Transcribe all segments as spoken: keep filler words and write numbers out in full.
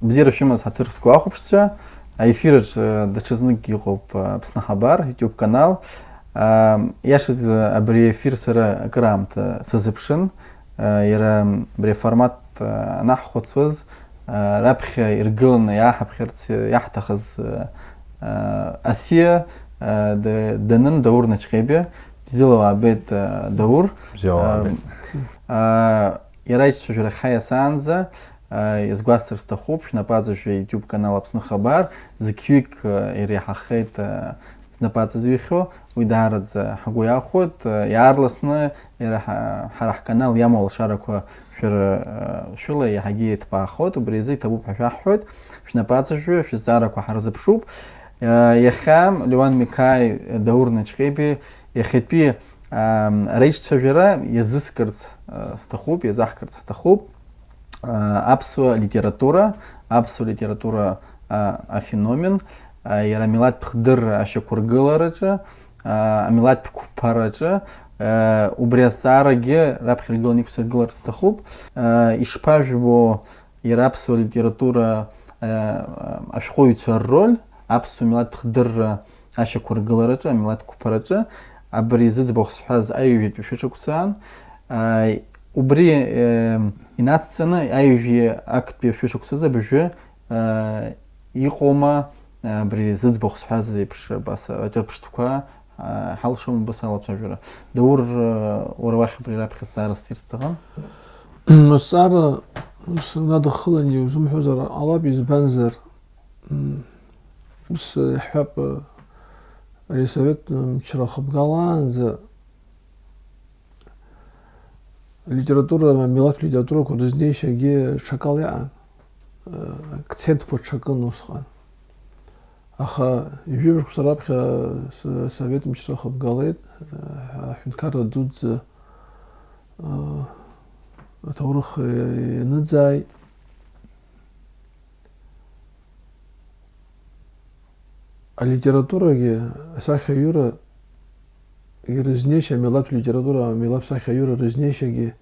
Бзиара шәымаз, ҳаҭыр зқәу ахәаԥшцәа, аефир аҿы даҽазныкгьы иҟоуп Аԥсны Хабар YouTube канал. Иашаз, абри аефир сара акыраамҭа сазыԥшын, иара абри аформат анаҳхәыцуаз, раԥхьа иргыланы иааҳаԥхьарц иаҳҭахыз Асиа данын, Даур Начхебиа. Бзиала уаабеит, Даур. Бзиала уаабеит. Иара ицәажәарахьа иасаанӡа, иазгәасҭар сҭахуп, шәнапаҵаҩцәа YouTube канал Аԥсны Хабар, зқьҩык иреиҳахеит знапаҵаҩцәахьоу, уи даараӡа ҳгәы иахәоит, иаарласны иара ҳа-, ҳара ҳканал иамоу алшарақәа шәара шәыла иаҳагьы иаҭбаахоит, убри азы иҭабуп ҳәа шәаҳҳәоит, шәнапаҵаҩцәа, шәызҵаарақәа ҳарзыԥшуп. Иахьа Леуан Миқаи, Даур Начхеби иахьатәи реиҿцәажәара иазыскырц сҭахуп, иазаҳкырц ҳҭахуп. Аԥсуа литература, аԥсуа литература афеномен, иара амилаҭтә хдырра ашьақәыргылараҿы, амилаҭтә қәԥараҿы, убри азҵаарагьы раԥхьа иргыланы иқәсыргыларц сҭахуп. Ишԥажәбо иара аԥсуа литература ашәҟәыҩҩцәа рроль аԥсуа милаҭтә хдырра ашьақәыргылараҿы, амилаҭ қәԥараҿы, абри зыӡбахә сҳәаз аҩажәатәи шәышықәсаан. Убри инацҵаны аҩажәи актәи шәышықәсазы абыржәы иҟоума абри зыӡбахә сҳәаз еиԥш абас аҿырԥштәқәа ҳалшом убас алацәажәара. Даур, уара уахь абри раԥхьа азҵаара ссир сҭахын. Азҵаара сынадыххылан иузымҳәозар ҟалап, избанзар, ус иаҳҳәап, ари асовет мчра хыбгалаанӡа алитература, амилаҭ литературақәа рызнеишьагьы ҽакала иҟан, акцентқәа ҽакын усҟан. Аха ҩажәи жәаба шықәса раԥхьа с-, асовет мчра хыбгалеит, аҳәынҭқарра дуӡӡа, аҭоурых ианыӡааит. Алитературагьы, асахьаҩыра ирызнеишьа, амилаҭ литература, амилаҭ сахьаҩыра рызнеишьагьы,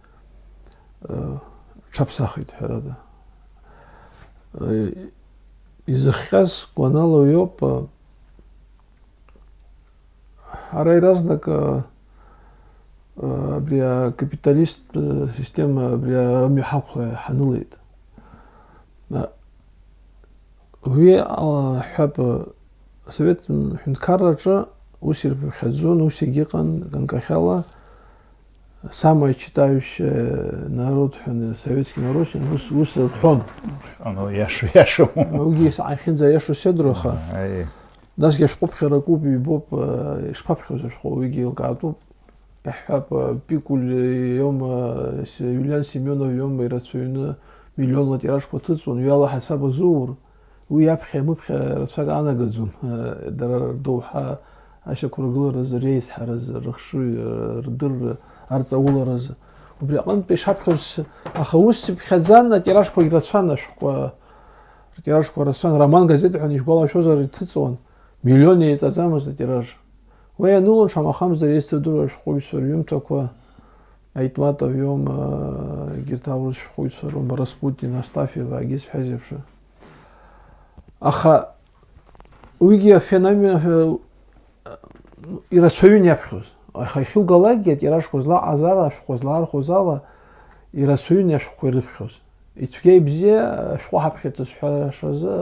э, ҽаԥсахит, ҳәарада. Э, изыхҟьаз гәанала уиоуп, э, ара иаразнак, э, э, абри акапиталисттә, э, система абри амҩа ҳақәла ҳанылеит. Э, Уи ала ҳҳәап, асовет ҳәынҭқарраҿы ус ирԥхьаӡон, ус егьыҟан, ганкахьала, самое читающее народ ҳәа, советский народ ҳәа ус, ус рҳәон. Ано, иашу, иашу. Уигьы саахьынӡа иашу седроха. Аи. Насгьы ашәҟәыԥхьара акуп, ибоуп, ишԥаԥхьоз ашәҟәы, уигьы еилкаатәуп. Иаҳҳәап, Пикуль иоума, С-, Иулиан Семионов иоума ирацәаҩны миллионла тиражқәа ҭыҵуан, уи ала ҳасаб азуур, уи иаԥхьа-мыԥхьа рацәак аанагаӡом. Дара рдоуҳа ашьақәыргыларазы, реизҳаразы, рыхшыҩ, рдырра, арҵауларазы. Убри аҟынтә ишаԥхьоз, аха ус иԥхьаӡан, атиражқәагь рацәан, ашәҟәқәа, ртиражқәа рацәан, роман газеҭ ҳәа ишәгәалашәозар иҭыҵуан, миллион еиҵаӡамызт атираж. Уи ианылон, шамахамзар, еицырдыруа ашәҟәыҩҩцәа рҩымҭақәа, Айтматов иоума, егьырҭ аурыс шәҟәыҩҩцәа роума, Распутин, Астафьева, егьи сҳәаз еиԥш. Аха уигьы афеномен, ирацәаҩын иаԥхьоз. Аха иахьугалакгьы атиражқәа злаҟаз ала, ашәҟәқәа злаархәоз ала, ирацәаҩын ашәҟәқәа ирыԥхьоз. Ицәгьа-ибзиа ашәҟәы ҳаԥхьа ҭызҳәашазы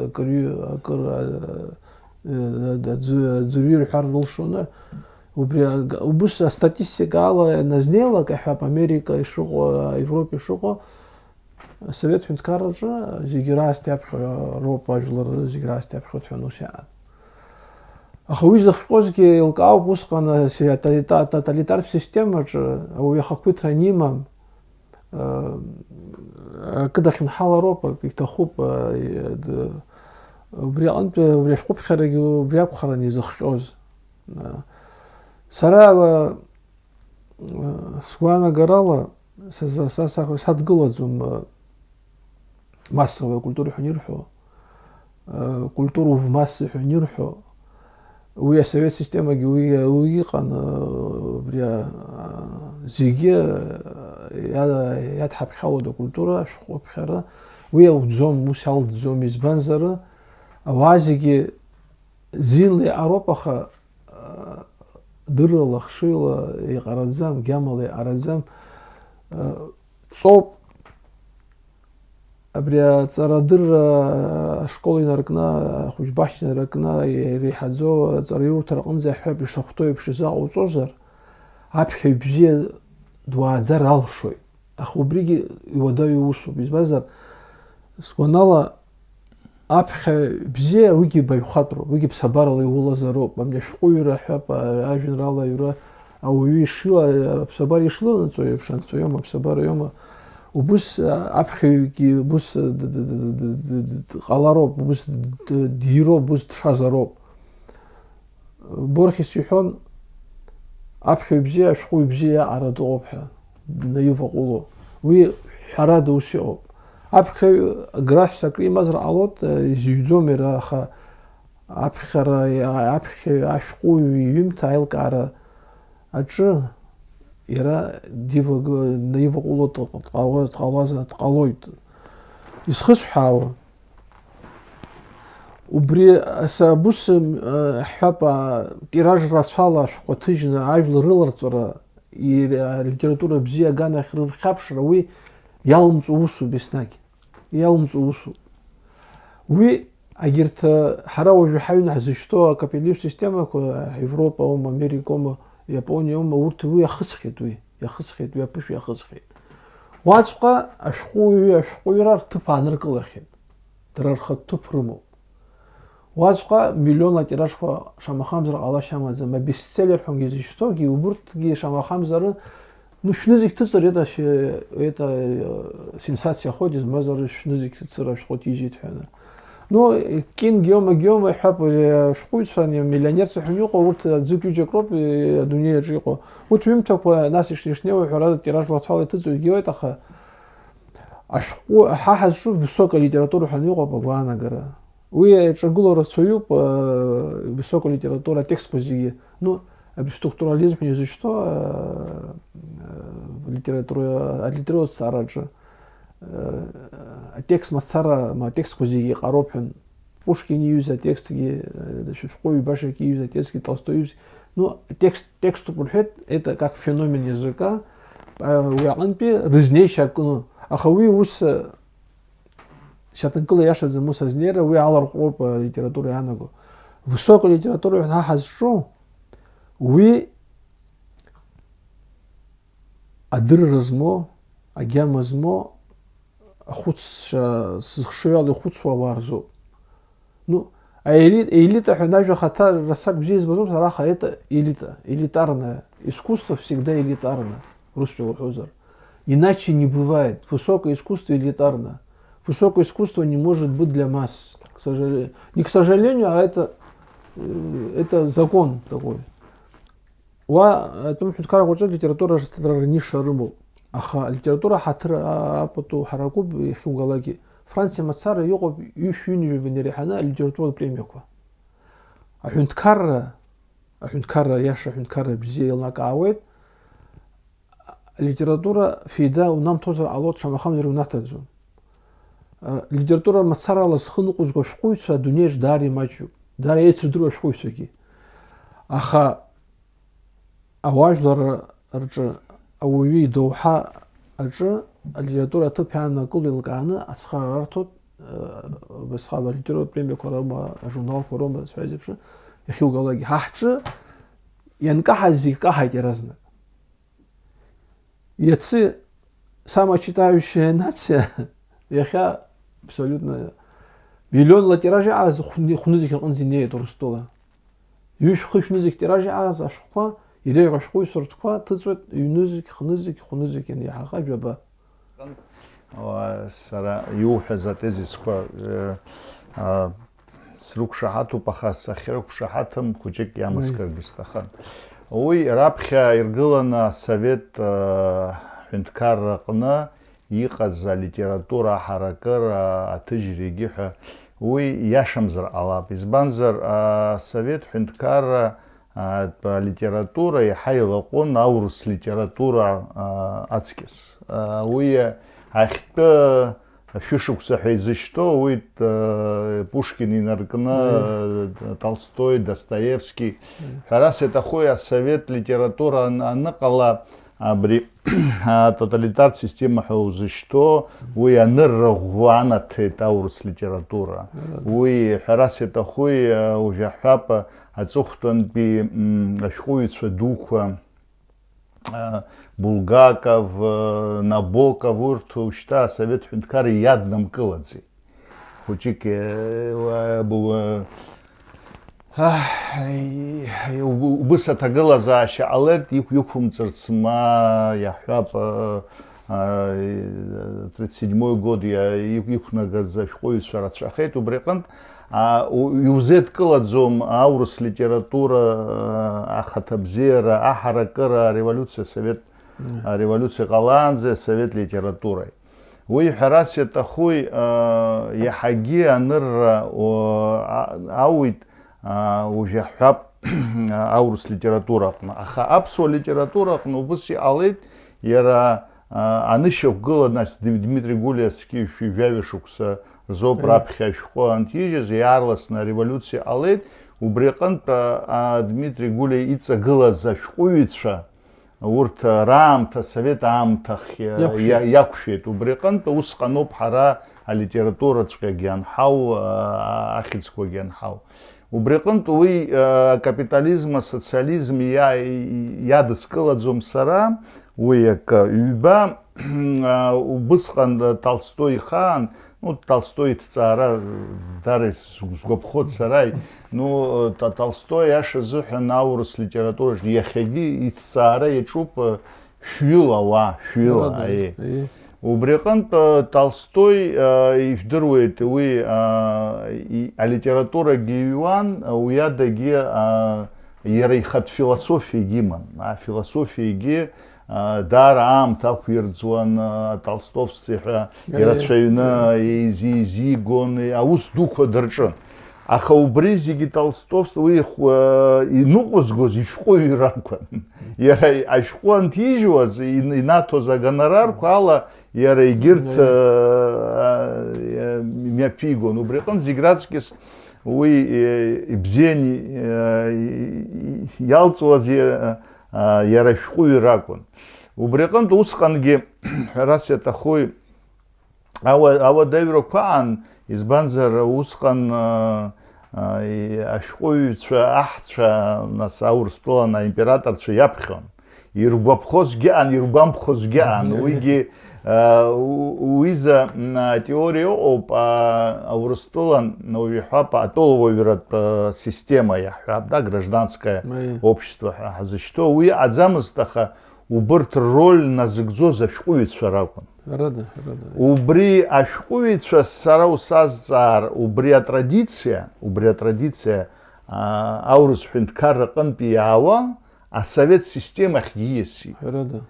акырҩы-, акыр, а, а, аӡәы-, аӡәырҩы рҳәар рылшоны, убри аг-, убыс астатистикаала ианазнеилак, иаҳҳәап, Америка ишыҟоу, Европа ишыҟоу, асовет ҳәынҭқарраҿы зегьы раасҭа иаԥхьа роуп ажәлар, зегьы раасҭа иаԥхьоит ҳәа ус иаан. Аха уи зыхҟьозгьы еилкаауп, усҟан, а, си-, аталита-, тоталитартә системаҿы ауаҩы ахақәиҭра анимам, акы дахьынҳалароуп, акы иҭахуп, д-, убри аҟынтә, убри ашәҟәыԥхьарагьы убри акәхарын изыхҟьоз. Сара, сгәаанагарала, са, са, са, са, садгылаӡом, массовая культура ҳәа анирҳәо, э, культуру в массы ҳәа анирҳәо, уи асовет системагьы уи, уи иҟан, э, убри, э, зегьы, э, иа-, иадҳаԥхьалоит акультура, ашәҟәы аԥхьара, уи ауӡом, ус иалҵӡом, избанзар, ауаа зегьы зинла иҟароуп, аха, а, дыррала, хшыҩла иҟараӡам, гьамала иҟараӡам, а, ҵоуп. Абри аҵарадырра ашкол инаркны, ахәыҷбаҳча инаркны, иреиҳаӡоу аҵараиурҭа рҟынӡа иаҳҳәап, ишахәҭоу еиԥш изаҟауҵозар, аԥхьаҩ бзиа дуааӡар алшоит. Аха убригьы иуадаҩу усуп. Избанзар, сгәанала, аԥхьаҩ бзиа уигьы баҩхатәроуп, уигьы ԥсабарала иулазароуп. Абни ашәҟәыҩҩра ҳәа, ажәеинраала аҩра ауаҩы ишила, аԥсабара ишыланаҵо еиԥш, анҵәаҩома, аԥсабараҩома, убыс, а, аԥхьаҩгьы убыс, д-, д-, д-, д-, д-, д-, дҟалароуп, убыс д-, д-, дироуп, убыс дшазароуп. Борхес иҳәон, аԥхьаҩ бзиа, ашәҟәыҩҩы бзиа иаҟара дыҟоуп ҳәа, днаиваҟәыло. Уи ҳәарада ус иҟоуп. Аԥхьаҩ граҳәса акы имазар ҟалоит, изыҩӡом иара, аха аԥхьара, аԥхьаҩ ашәҟәыҩҩы иҩымҭа аилкаара аҿы иара диваг-, днаиваҟәыло дҟ-, дҟалоз, дҟалаз, дҟалоит. Изхысҳәаауа, убри ас-, абус, м, ҳҳәап, а, тираж рацәала ашәҟәы ҭыжьны ажәлар рыларҵәара, ир-, алитература бзиа аганахь рырхьаԥшра, уи иалымҵуа усуп еснагь. Иалымҵуа усуп. Уи, агьырҭ, а, ҳара уажәы ҳаҩны ҳзышьҭоу акапиталистә системақәа, Европа аума, Америка аума, Иапониа аума, урҭ уи иахысхьеит, уи иахысхьеит, уи аԥышәа иахысхьеит. Уаҵәҟьа ашәҟәыҩҩы ашәҟәыҩра рҭыԥ ааныркылахьеит. Дара рхатә ҭыԥ рымоуп. Уаҵәҟьа миллионла тиражқәа шамахамзар ҟалашьа амаӡам, абестселлер ҳәагьы зышьҭоугьы, убырҭгьы шамахамзар, ну, шәнызқь ҭыҵыр, это, это, э, сенсациа ахоит, избанзар, шәнызқь ҭыҵыр ашәҟәы ҭижьит ҳәа. Ну, Кин Гиома Гиома иҳәап, ари ашәҟәыҩҩцәа, ани амиллионерцәа ҳәа иҟоу, урҭ аӡәык-ҩыџьак роуп, э, адунеи аҿы иҟоу. Урҭ ҩымҭақәа, нас ишнеиуа, ҳәарада, тираж рацәала иҭыҵуа егьоуеит, аха ашәҟәы, ҳа ҳазҿу высокая литература ҳәа иҟоуп агәаанагара. Уи иаҿагылоу рацәаҩуп, э, высокая литература атекстқәа зегьы. Ну, абри структурализм ҳәа изышьҭоу, э, э, литература, алитература аҭҵаараҿы, э, атекст мацара, ма атекстқәа зегьы еиҟароуп ҳәа. Пушкин иҩыз атекстгьы, э, шәҟәыҩҩы башак иҩыз атекстгьы, Толстой иҩыз. Ну, текст, текступ рҳәеит, это как феномен языка, э, уи аҟынтәи рызнеишьа акы, ну, аха уи ус, э, шьаҭанкыла иашаӡам ус азнеира, уи аларҟәроуп алитература иаанаго. Высокая литература ҳәа ҳазҿу, уи адырра змоу, агьама змоу, ахәыцшьа зыхшыҩ ала ихәыцуа ауаа рзоуп. Ну, аели-, елита ҳәа ажәа ахаҭа рацәак бзиа избаӡом сара, аха это элита, элитарное искусство всегда элитарно, русские уҳәозар. Иначе не бывает. Высокое искусство элитарно. Высокое искусство не может быть для масс, к сожалению. Не к сожалению, а это, э, это закон такой. Уа, атәым ҳәынҭқаррақәа рҿы алитература рҭыҵра рниша рымоуп. Аха алитература ҳаҭыр а-, апату ҳаракуп иахьугалакгьы. Франциа мацара иҟоуп ҩышә-ҩынҩажәа иреиҳаны алитературатә премиақәа. Аҳәынҭқарра, аҳәынҭқарра, иаша аҳәынҭқарра бзиа еилнакаауеит. Алитература феида унамҭозар ҟалоит, шамахамзар унаҭаӡом. Алитература мацарала зхы ныҟәызго ашәҟәыҩҩцәа адунеиаҿ даара имаҷҩуп, даара еицырдыруа ашәҟәыҩҩцәагьы. Аха ауаажәлар рҿы ауаҩы идоуҳа аҿы алитература аҭыԥ иааннакыло еилкааны ацхыраара арҭоит, э, убасҟак алитературатә премиақәа роума, ажурналқәа роума, сҳәаз еиԥш, иахьугалакгьы. Ҳа ҳҿы ианкаҳаз зегь каҳаит иаразнак. Иацы самая читающая нация, иахьа абсолютно миллионла тираж иҟаз хәны-, хәнызқь рҟынӡа инеит Урыстәыла. Ҩышә-хышә нызқь тираж иҟаз ашәҟәқәа, иреиӷьу ашәҟәыҩҩцәа ртәқәа ҭыҵуеит ҩнызқь, хнызқь, хәнызқь ианиаҳаха, жәаба. Уа, сара иуҳәаз атезисқәа, э, а, срықәшаҳаҭуп, аха сахьрықәшаҳаҭым, хәыҷык иамыскыргьы сҭахын. Уи раԥхьа иргыланы асовет, э, ҳәынҭқарра аҟны иҟаз алитература аҳаракыра, аҭыжьрагьы ҳәа, уи иашамзар ҟалап. Избанзар, асовет ҳәынҭқарра, атәы алитература иаҳа илаҟәын аурыс литература, а, аҵкьыс. А, уи ахьтәы шәышықәса ҳәа изышьҭоу, уи, а, Пушкин инаркны, Мм. а, Толстой, Достоевски. Мм. Ҳәарас иаҭаху асовет литература ан-, аныҟала, абри атоталитартә система ҳәа узышьҭоу, уи анырра ӷәӷәа анаҭеит аурыс литература. Мм. Уи, ҳәарас иаҭаху, а, уажә аҳәап, аҵыхәтәантәи, м, ашәҟәыҩҩцәа дуқәа, а, Булгаков, а, Набоков, урҭ уажәшьҭа асовет ҳәынҭқарра иаднамкылаӡеит. Хәыҷык, э, уа-, бу-, уа-, аҳ, и-, и-, уб-, убыс аҭагылазаашьа ҟалеит, иқә-, иқәымҵырц ма иаҳҳәап, а, а, и-, тридцать седьмой год иа-, иқә-, иқәнагаз ашәҟәыҩҩцәа рацәахеит, убри аҟынтә, а, у-, иузеидкылаӡом аурыс литература, а, ахаҭабзиара, аҳаракыра, ареволиуциа, асовет, Мм. ареволиуциа ҟалаанӡа асовет литератураи. Уи ҳәарас иаҭахуи, а, иаҳагьы анырра, о, а-, ауит, а, уажә иаҳҳәап, аурыс литература аҟны. Аха аԥсуа литература аҟны убыс иҟалеит, иара, а, анышьақәгыла, нас, Дим-, Дмитрий Гулиа зқьи жәаҩа шықәса рзоуп Аиеи. раԥхьа ашәҟәы анҭижьыз, иаарласны ареволиуциа ҟалеит. Убри аҟынтә, а, а, Дмитрий Гулиа иҵагылаз ашәҟәыҩҩцәа, урҭ раамҭа, асовет аамҭахь, а, Иақәшәеит. иа-, иақәшәеит. Убри аҟынтә усҟаноуп ҳара алитератураҵәҟьагьы анҳау, а, ахьӡқәагьы анҳау. Убри аҟынтә уи, а, акапитализм, асоциализм иа-, иадыскылаӡом сара, уи акы. Ҩба, а, убысҟан, а, Толстой ихаан, ну, Толстой иҭҵаара дара ис-, сгәаԥхоит сара, ну, Т-, Толстой аиаша азыҳәан аурыс литератураҿы иахьагьы иҭҵаара иаҿуп, а, шәҩыла ауаа, шәҩыла, Ҳәарада, аиеи. аиеи. Убри аҟынтә, а, Толстой, а, ижәдыруеит, уи, а, и-, алитературагьы иҩуан, а, уи адагьы, а, иара ихатә философиагьы иман. Афилософиагьы, а, даара аамҭа ақәирӡуан, а, толстовцы ҳәа Аиеи. ирацәаҩны еизи-, еизигон, аус дуқәа дырҿын. Аха убри зегьы Толстовс-, уи хә-, иныҟәызгоз ишәҟәыҩҩра акәын. Иара ашәҟәы анҭижьуаз, ин-, инаҭоз агонорарқәа ала иара егьырҭ, Мм. э, э, мҩаԥигон. Убри аҟынтә зегь раҵкьыс уи, э, ибзиан, э, и-, и-, иалҵуаз, э, э, иара ашәҟәыҩҩра акәын. Убри аҟынтә усҟангьы, ҳәарас иаҭахуи, Ауа-, ауадаҩрақәа аан, избанзар, усҟан, а, а, и-, ашәҟәыҩҩцәа аҳцәа, нас, Аурыстәылан аимператорцәа иаԥхьон. Иргәаԥхозгьы аан, иргәамԥхозгьы аан. Мгм. Уигьы, а, у-, уиза, м, атеориа ыҟоуп, а, Аурыстәылан, уажә иҳәап, атәылауаҩратә, а, система иаҳҳәап, да, гражданское Аиеи. общество ҳәа ҳазышьҭоу. Уи аӡамызт, аха убырҭ рроль назыгӡоз ашәҟәыҩҩцәа ракәын. Ҳәарада, ҳәарада. Убри ашәҟәыҩҩцәа сара усазҵаар, убри атрадициа, убри атрадициа, аа, аурыс ҳәынҭқарра аҟынтәи иаауа асовет системахьгьы ииасит. Ҳәарада.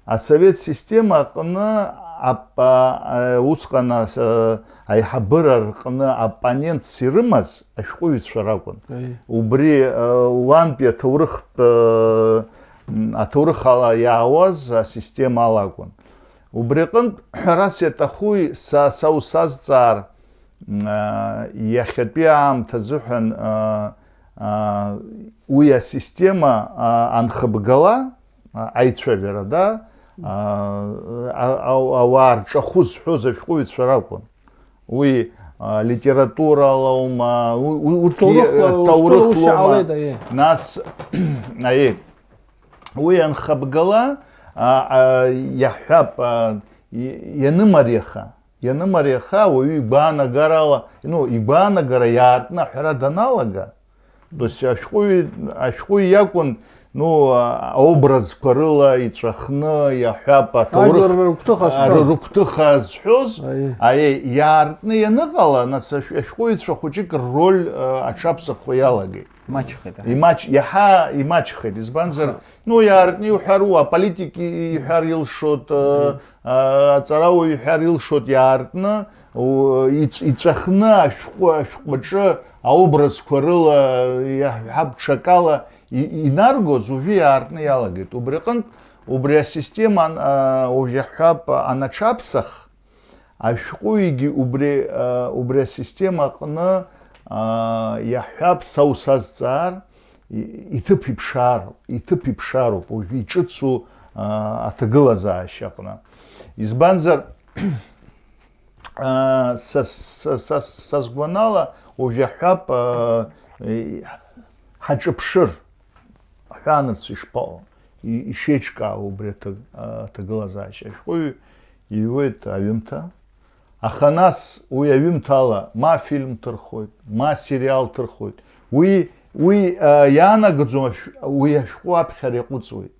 Асовет система аҟны ап-, а, усҟан ас-, а, аиҳабыра рҟны оппонентс ирымаз ашәҟәыҩҩцәа ракәын. Аиеи. Убри, а, уантәи аҭоурыхтә, а, м, аҭоурых ала иаауаз асистема ала акәын. Убри аҟынтә, ҳәарас иаҭахуи, са, са усазҵаар, м, а, иахьатәи аамҭа азыҳәан, а, а, уи асистема, а, анхыбгала, а, аицәажәара, да, а, а, а, ауаа рҿахәы зҳәоз ашәҟәыҩҩцәа ракәын. Уи, а, литературала аума, у-, у-, урҭ Ҭоурых, и-, а, ҭоурых ус лоума, иҟалеит, аиеи. Нас, аиеи, уи анхыбгала, а, а, иаҳҳәап, а, и-, ианымариаха, ианымариаха, ауаҩы игәаанагарала, ну, игәаанагара иаартны аҳәара даналага, то есть ашәҟәыҩҩы, ашәҟәыҩҩы иакәын, ну, а, аобразқәа рыла иҵәахны, иаҳҳәап, аҭоурых, Ажәлар рыгәҭыха а, зҳәоз. рыгәҭыха зҳәоз, Аиеи. аиеи, иаартны ианыҟала, нас ашә-, ашәҟәыҩҩцәа хәыҷык рроль, а, аҽаԥсахуа иалагеит. Имаҷхеит, аҳ. Имаҷ-, иаҳа имаҷхеит, избанзар, Аха. ну, иаартны иуҳәар, уа, аполитик и-, иҳәар илшоит, а, Мгм. а, аҵарауаҩ иҳәар илшоит иаартны, у-, иҵ-, иҵәахны ашәҟәы, ашәҟәаҿы аобразқәа рыла, иаҳҳәап, ҽакала инаргоз уажәы иаартны иалагеит. Убри аҟынтә, убри асистема, уажә иаҳҳәап, анаҽаԥсах, ашәҟәыҩҩгьы убри, убри асистема аҟны, иаҳҳәап, са усазҵаар, иҭыԥ иԥшаароуп, иҭыԥ иԥшаароуп уажәы иҿыцу аҭагылазаашьа аҟны. Избанзар, са сгәанала, уажә иаҳҳәап, ҳаҿыԥшыр, аҳәаанырцә ишԥаҟоу, ишеиҿкаау убри аҭагылазаашьа. Ашәҟәыҩҩы иҩуеит аҩымҭа, аха нас уи аҩымҭала ма афильм ҭырхуеит, ма асериал ҭырхуеит. Уи, уи иаанагаӡом, уи ашәҟәы аԥхьара иаҟәыҵуеит.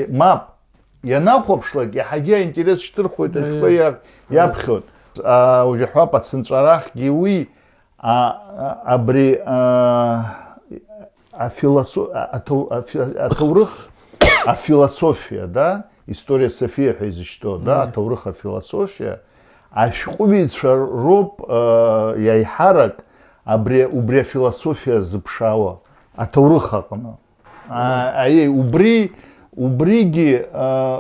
Мап. Ианахәаԥшлак, иаҳагьы аинтерес шьҭырхуеит, ашәҟәы иаԥхьоит. Уажә иаҳҳәап, ацынҵәарахьгьы уи, абри аҭоурых афилософиа, да, история София ҳәа изышьҭоу, да, аҭоурых афилософиа, ашәҟәыҩҩцәа роуп иаиҳарак абри, убри афилософиа зыԥшаауа аҭоурых аҟны. Аиеи, убри, убригьы,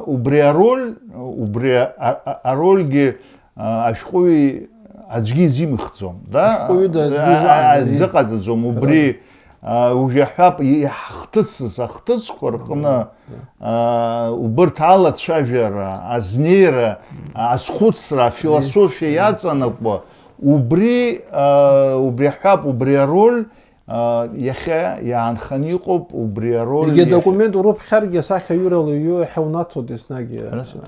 убри ароль, убри арольгьы ашәҟәыҩҩы аӡәгьы изимыхӡом, да? Ашәҟәыҩҩы аӡәгьы изыҟаҵаӡом, убри, уажә иаҳҳәап, иаҳхҭысыз ахҭысқәа рҟны, убырҭ алацәажәара, азнеира, азхәыцра, афилософиа иаҵанакуа, убри, убри аҳәап, убри ароль, Иахьа иаанханы иҟоуп убри ароль. Егьа документ урыԥхьаргьы, асахьаҩырала иҩу иаҳа унаҭоит еснагь.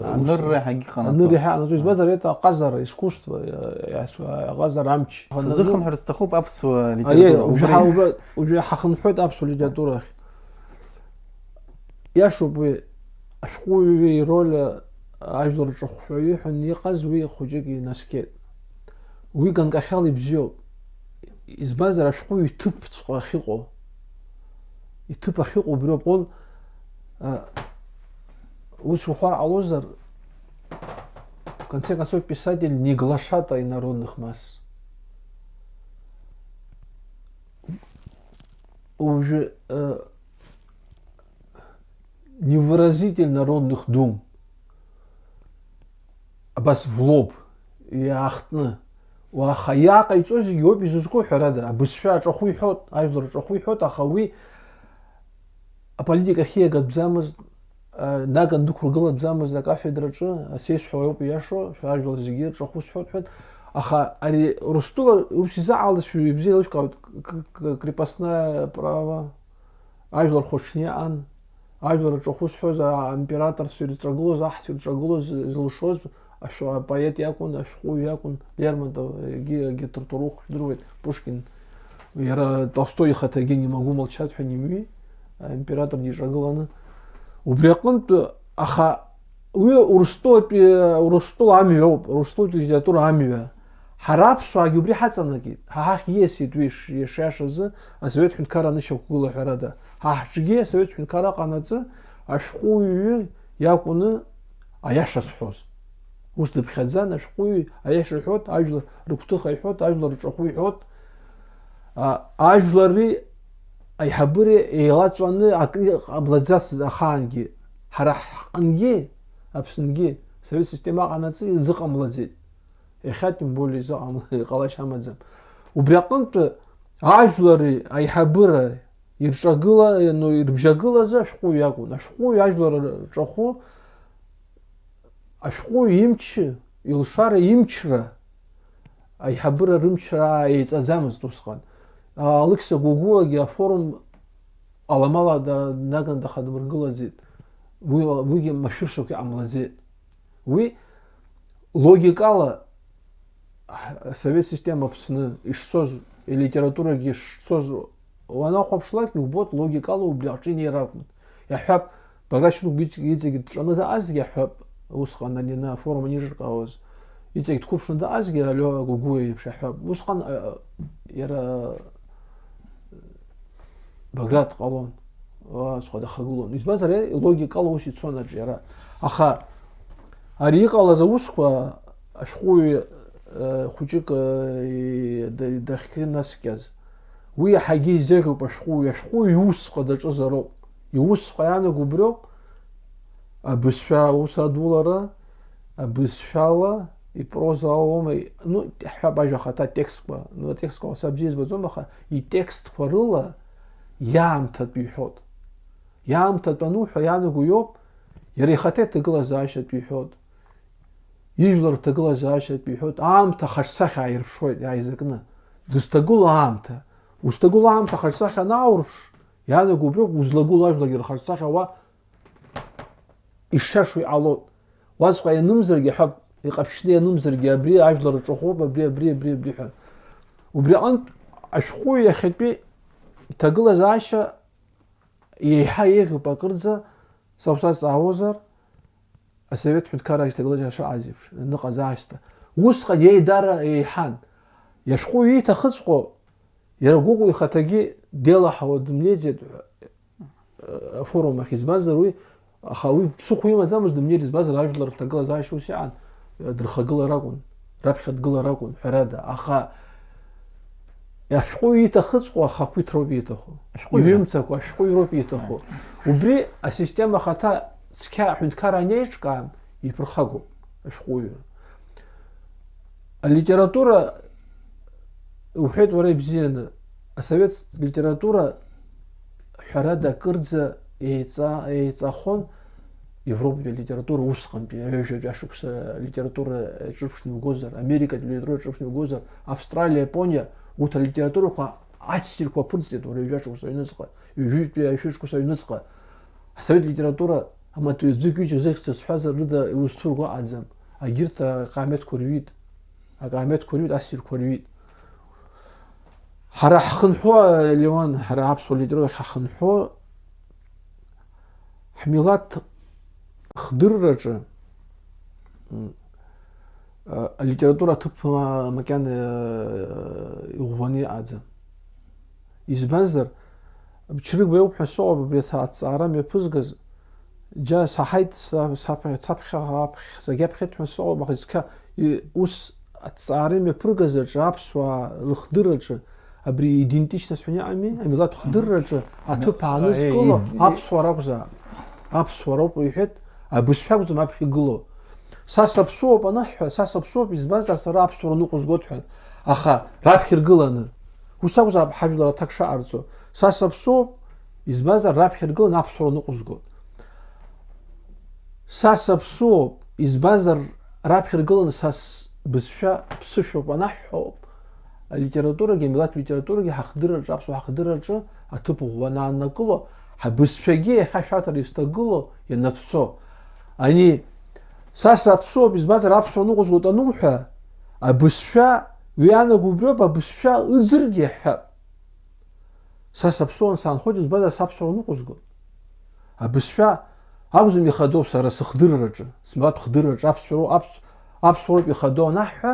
Анырра иаҳагьы ҟанаҵоит. Анырра иаҳа ҟанаҵоит. Избанзар, это аҟазара, искусство, аҟазара амч. Сзыхынҳәыр сҭахуп аԥсуа литература. Аиеи, уажәы ҳа-, уажәы ҳахынҳәуеит аԥсуа литературахь. Иашоуп уи, ашәҟәыҩҩы ироль ажәлар рҿахәҳәаҩы ҳәа иҟаз уи хәыҷык инаскьеит. Уи ганкахьала ибзиоуп. Избанзар, ашәҟәыҩҩы иҭыԥҵәҟьа ахьыҟоу, иҭыԥ ахьыҟоу убриоуп. Он, а, ус уҳәар ҟалозар, в конце концов, писатель не глашатай народных масс. Уажәы, э, невыразитель народных дум. Абас в лоб, иаахтны. Уаха иааҟаиҵо зегь иоуп изызку, ҳәарада, абызшәа аҿахәы иҳәоит, ажәлар рҿахәы иҳәоит, аха уи аполитика ахьиагатәӡамызт, а, наган дықәыргылатәӡамызт акафедраҿы, асеисҳәа ауп ииашоу, шәа ажәлар зегьы рҿахәы сҳәоит ҳәа. Аха ари Урыстәыла ус изыҟалазшәа ибзиа еилышәкаауеит, к-, к-, крепостное право. Ажәлар хәаҽны иаан, ажәлар рҿахәы зҳәоз, а-, аимператорцәа ирҿагылоз, аҳцәа ирҿагылоз зылшоз, ашәа-, апоет иакәын, ашәҟәыҩҩы иакәын, Лермонтов, егьи, егьи Туртурых шәдыруеит, Пушкин. Иара Толстой ихаҭагьы не могу молчать ҳәа нимҩи, аимператор диҿагыланы. Убри аҟынтә, аха уи Урыстәылатәи, Урыстәыла амҩа ауп, Урыстәылатәи литература амҩа. Ҳара аԥсуаагьы убри ҳаҵанакит, ҳа ҳахь ииасит уи иш-, ишиашазы асовет ҳәынҭқарра анышьақәгыла ҳәарада. Ҳа ҳҿгьы асовет ҳәынҭқарра ҟанаҵы ашәҟәыҩҩы иакәны аиаша зҳәоз. Ус дыԥхьаӡан, ашәҟәыҩҩы аиаша иҳәоит, ажәлар рыгәҭыха иҳәоит, ажәлар рҿахәы иҳәоит. А, ажәлари аиҳабыреи еилаҵәаны акы ҟамлаӡацызт ахаангьы. Ҳара ҳҟынгьы, Аԥсынгьы, асовет система аҟанаҵы изыҟамлаӡеит. Иахьа, тем более, изыҟамла-, иҟалашьа амаӡам. Убри аҟынтәы ажәлари аиҳабыра ирҿагыла-, ну, ирыбжьагылазы ашәҟәыҩҩы акәын. Ашәҟәыҩҩы ажәлар рҿахәы, ашәҟәыҩҩы имч, илшара имчра, аиҳабыра рымчра еиҵаӡамызт усҟан. А, Алықьса Гогәуагьы афорум аламала да-, наган дахадмыргылаӡеит. Уи, уигьы машәыршақә иҟамлаӡеит. Уи логикала ҳ-, асовет система Аԥсны ишцоз, илитературагьы шцоз уанахәаԥшлак, иубоит, логикала убри аҿы инеир акәын. Иаҳҳәап, Баграт Шьынқәба иҵ-, иҵегь дҿаны дыҟазгьы, иаҳҳәап, усҟан ани ана афорум анеиҿыркаауаз, иҵегь дқәыԥшны дыҟазгьы, Алио Гогәуа иеиԥш, иаҳҳәап, усҟан, а, иара Баграт ҟалон, а, схәа дахагылон. Избанзар, иара логикала ус ицон аҿиара. Аха ари иҟалаз аусқәа ашәҟәыҩҩы, э, хәыҷык, э, и-, да-, дахьынаскьаз, Уи иаҳагьы изеиӷьуп ашәҟәыҩҩы, ашәҟәыҩҩы иусҟа даҿызароуп. Иусҟа иаанаго убриоуп, абызшәа аус адулара, абызшәала ипроза ауама, ну, ҳҳәап, ажәа ахаҭа, атекстқәа, ну, атекстқәа са бзиа избаӡом, аха итекстқәа рыла иаамҭатә иҳәоит. Иаамҭатә ануҳәа иаанаго иоуп, иара ихаҭа иҭагылазаашьатә иҳәоит. Ижәлар рҭагылазаашьатә иҳәоит, аамҭа хаҿсахьа ааирԥшуеит иааизакны. Дызҭагылоу аамҭа. Узҭагылоу аамҭа хаҿсахьа анааурԥш, иаанаго убриоуп, узлагылоу ажәлагьы рхаҿсахьа уа ишшашо иҟалоит. Уаҵәҟьа ианымзаргьы, ҳәап, иҟаԥшьны ианымзаргьы, абри ажәлар рҿахәуп, абри, абри, абри, абри ҳәа. Убри аҟынтә ашәҟәыҩҩы иахьатәи иҭагылазаашьа еиҳа еиӷьуп акырӡа, са усазҵаауазар, асовет ҳәынҭқарра ашьҭагылазаашьа шыҟаз еиԥш, аныҟаз аасҭа. Усҟан иеидара еиҳан. Иашәҟәы ииҭахыҵәҟьо, иара Гәыгә ихаҭагьы деилаҳауа дымнеиӡеит, э, афорум ахь, избанзар уи, аха уи ԥсыхәа имаӡамызт, дымнеир, избанзар ажәлар рҭагылазаашьа ус иаан, э, дырхагылар акәын, раԥхьа дгылар акәын, ҳәарада. Аха ашәҟәы ииҭахыҵәҟьо ахақәиҭроуп ииҭаху. Ашәҟәыҩҩы. Иҩымҭақәа ашәҟәыҩроуп ииҭаху. Убри асистема ахаҭа цқьа аҳәынҭқарра анеиҿкаам, иԥырхагоуп ашәҟәыҩҩра. Алитература, уҳәеит уара ибзианы, асовет литература ҳәарада акырӡа еиҵа-, еиҵахон Европатәи алитература усҟантәи, аҩажәатәи ашықәса алитература ҿырԥшны иугозар, Америкатәи алитература ҿырԥшны иугозар, Австралиа, Иапониа, урҭ алитературақәа ассирқәа ԥырҵеит уара ҩажәа шықәса аҩныҵҟа, ҩажәитәи ашәышықәса аҩныҵҟа. Асовет литература амаҭәа ҩаӡәк ҩыџьа зыхьӡ сҳәазар рыда иузцәырго аӡам. Агьырҭ акаамеҭқәа рҩит, акаамеҭқәа рҩит, ассирқәа рҩит. Ҳара ҳхынҳәуа, Леуан, ҳара аԥсуа литературахь ҳахынҳәуа, ҳмилаҭ хдырраҿы, м, а, алитература аҭыԥ ма-, макьана, а, иӷәӷәаны иҟаӡам. Избанзар, Чрыгба иоуп ҳәа сыҟоуп абри аҭ-, аҭҵаара мҩаԥызгаз, џьа саҳаит, са-, саԥхьа, саԥхьа, аԥхьа, сагьаԥхьеит ҳәа сыҟоуп, аха зқьа-, и-, ус аҭҵаара имҩаԥыргаз аҿы аԥсуаа рыхдырраҿы абри идентичность ҳәа иҟами, амилаҭ хдырраҿы аҭыԥ аанызкыло и-, и-, аԥсуаа ракәзаап. Аԥсуаа роуп, иҳәеит, абызшәа акәӡам аԥхьа игылоу. Са саԥсуоуп аныҳәа, са саԥсуоуп, избанзар, сара аԥсуара ныҟәызгоит ҳәа. Аха раԥхьа иргыланы, ус акәзаап ҳажәлар аҭак шаҟарҵо. Са саԥсуоуп, избанзар, раԥхьа иргыланы аԥсуара ныҟәызгоит. Са саԥсуоуп, избанзар, раԥхьа иргыланы са сбызшәа ԥсышәоуп анаҳҳәоуп, алитературагьы, амилаҭ литературагьы ҳахдырраҿы, аԥсуа ҳахдырраҿы аҭыԥ ӷәӷәа анааннакыло, ҳабызшәагьы иахьа шәарҭара изҭагыло ианацәцо. Ани, са саԥсуоуп, избанзар, аԥсуара ныҟәызгоит ануҳәа, абызшәа, уи иаанаго убриоуп, абызшәа ыӡыргьы иаҳҳәап. Са саԥсуан, саанхоит, избанзар, саԥсуара ныҟәызгоит. Абызшәа акәӡам ихадоу сара сыхдырраҿы, смилаҭ хдырраҿы аԥсшәа роу-, аԥс-, аԥсуароуп ихадоу анаҳҳәа,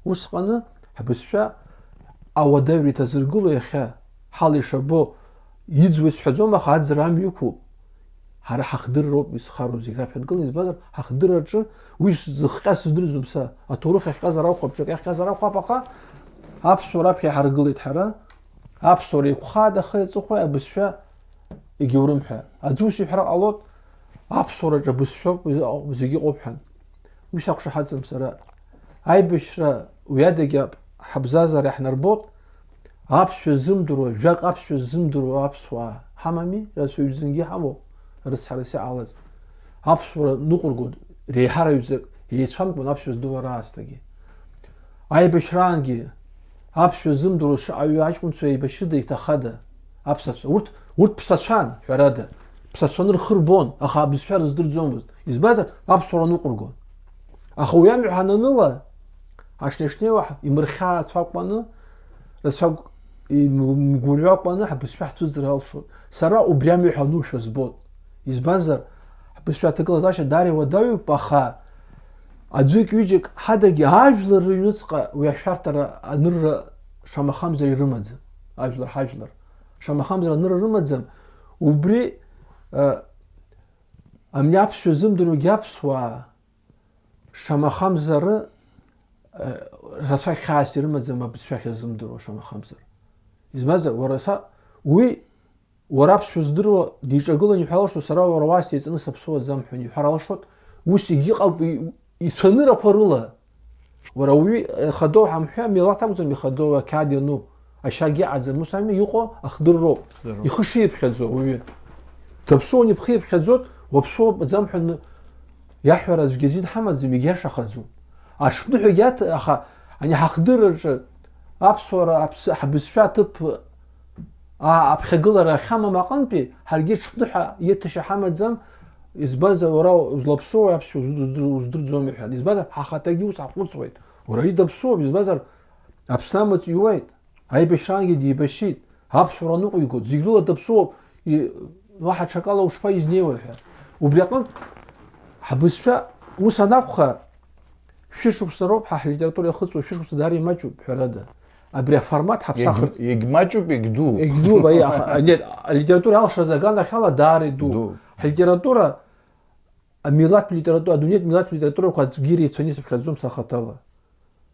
усҟаны ҳбызшәа ауадаҩра иҭазыргыло иахьа ҳала ишабо иӡуеит сҳәаӡом, аха аӡра амҩа иқәуп. Ҳара ҳахдырроуп изхароу зегь раԥхьа ргылан, избанзар, ҳахдырраҿы уи зыхҟьа сыздырӡом са, аҭоурых иахҟьазар акәхап, ҿык иахҟьазар акәхап, аха аԥсуара раԥхьа иҳаргылеит ҳара, аԥсуара еиқәхааит, аха иаҵыхәа абызшәа егьаурым ҳәа. Аӡәы ус иҳәар ҟалоит, аԥсуараҿы абызшәоуп, зегьы ыҟоуп ҳәа. Уи сақәшаҳаҭӡам сара. Аибашьра уи адагьы ҳабзазара иаҳнарбоит, аԥсшәа ззымдыруа, жәак аԥсшәа ззымдыруа аԥсуаа ҳамами, рацәаҩӡангьы ҳамоуп, рыцҳарас иҟалаз. Аԥсуара ныҟәыргоит, реиҳараҩӡак еицәамкуан аԥсшәа здыруа раасҭагьы. Аибашьраангьы аԥсшәа ззымдыруа шаҟаҩы аҷкәынцәа еибашьыда, иҭахада? Аԥсацәа, урҭ, урҭ ԥсацәан, ҳәарада, ԥсацәаны рхы рбон, аха абызшәа рыздырӡомызт. Избанзар, аԥсуара ныҟәыргон. Аха уи амҩа ҳананыла, ҳашнеи-шнеиуа ҳ-, имырхьаацәакәаны, рацәак имгәырҩакәаны ҳбызшәа ҳцәыӡыр алшоит. Сара убри амҩа ҳанушәа збоит. Избанзар, ҳбызшәа аҭагылазаашьа даара иуадаҩуп, аха аӡәык-ҩыџьак ҳадагьы ажәлар рыҩныҵҟа уи ашәарҭара анырра шамахамзар ирымаӡам. Ажәлар, ҳажәлар. Шамахамзар анырра рымаӡам. Убри, э, амни аԥсшәа зымдыруагьы аԥсуаа, шамахамзар, э, рацәак хьаас ирымаӡам абызшәахь зымдыруа, шамахамзар. Избанзар, уара са, уи, уара аԥсшәа здыруа диҿагылан иҳәар алшоит, сара уара уа сеиҵаны саԥсуаӡам ҳәа иҳәар алшоит, ус егьыҟам, и-, ицәанырақәа рыла. Уара уаҩы ихадоу ҳамҳәа, милаҭ акәӡам ихадоу, ақьаад иану, ашьагьы аӡам, ус ами иҟоу ахдырроуп. Хдырроуп. Ихы шиԥхьаӡо уаҩы. Даԥсуан иԥхы иԥхьаӡоит, уаԥсуоуп аӡам ҳәа ны-, иаҳәара аӡәгьы азин ҳамаӡам, егьиашахаӡом. Аҽԥныҳәагьы аҭ-, аха ани ҳахдырраҿы аԥсуара, аԥс-, ҳбызшәа аҭыԥ, а-, аԥхьагылара ахьамам аҟынтәи, ҳаргьы ҽԥныҳәа иаҭәашьа ҳамаӡам, избанзар, уара узлаԥсоу аԥсшәа уздыр-, уздыр-, уздырӡом иҳәан. Избанзар, ҳахаҭагьы ус ҳахәыцуеит. Уара ари даԥсуоуп, избанзар, Аԥсны амаҵ иуеит, аибашьраангьы деибашьит, аԥсуара ныҟәигоит, зегь рыла даԥсуоуп, и-, уаҳа ҽакала ушԥаизнеиуеи ҳәа. Убри аҟынтә, ҳбызшәа ус анакәха, шәышықәса роуп ҳа ҳлитература иахыҵуа, шәышықәса даара имаҷуп, ҳәарада. Абри аформат ҳаԥсахырц. Егь-, егьмаҷуп, егьдууп. Егьдууп, аиеи, аха, нет, алитература алшаз аганахьала даара идууп. Дууп. Ҳлитература, амилаҭтә литература, адунеитә милаҭтә литературақәа аӡәгьы иреицәаны исыԥхьаӡом сахаҭала.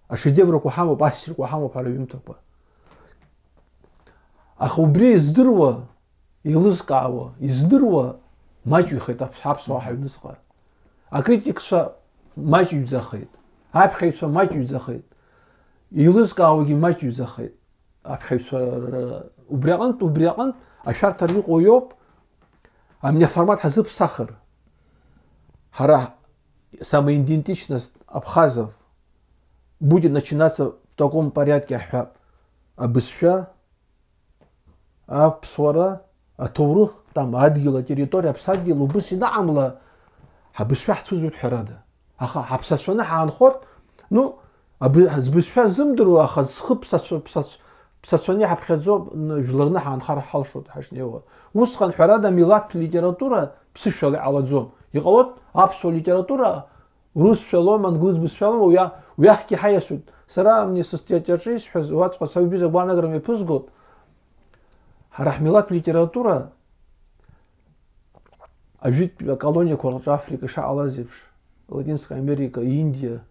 Ашедеврқәа ҳамоуп, ассирқәа ҳамоуп ҳара аҩымҭақәа. Аха убри издыруа, еилызкаауа, издыруа маҷҩхеит аԥ-, аԥсуаа ҳаҩныҵҟа. Акритикцәа маҷҩӡахеит, аԥхьаҩцәа маҷҩӡахеит, еилызкаауагьы маҷҩӡахеит. Аԥхьаҩцәа р-, убри аҟынтә, убри аҟынтә ашәарҭара иҟоу иоуп, амни аформат ҳазыԥсахыр. Ҳара самоидентичность абхазов будет начинаться в таком порядке, ҳҳәап, абызшәа, аԥсуара, аҭоурых, там, адгьыл, атерриториа, аԥсадгьыл убыс инаҟамла, ҳабызшәа ҳцәыӡуеит ҳәарада. Аха ҳаԥсацәаны ҳаанхоит, ну, абы-, збызшәа ззымдыруа, аха зхы ԥсацәа-, ԥсац-, ԥсацәаны иҳаԥхьаӡо, н-, жәларны ҳаанхар ҳалшоит ҳашнеиуа. Усҟан ҳәарада, милаҭтә литература ԥсышәала иҟалаӡом. Иҟалоит аԥсуа литература урысшәалоума, англыз бызшәалоума, уи а-, уи ахьгьы ҳаиасуеит. Сара, мни, сыстатиаҿы исҳәаз, уаҵәҟьа саҩбыз агәаанагара мҩаԥызгоит. Ҳара ҳмилаҭ литература ажәытәтәи аколониақәа рҿы Африка ишаҟалаз еиԥш, Латинская Америка, Индиа,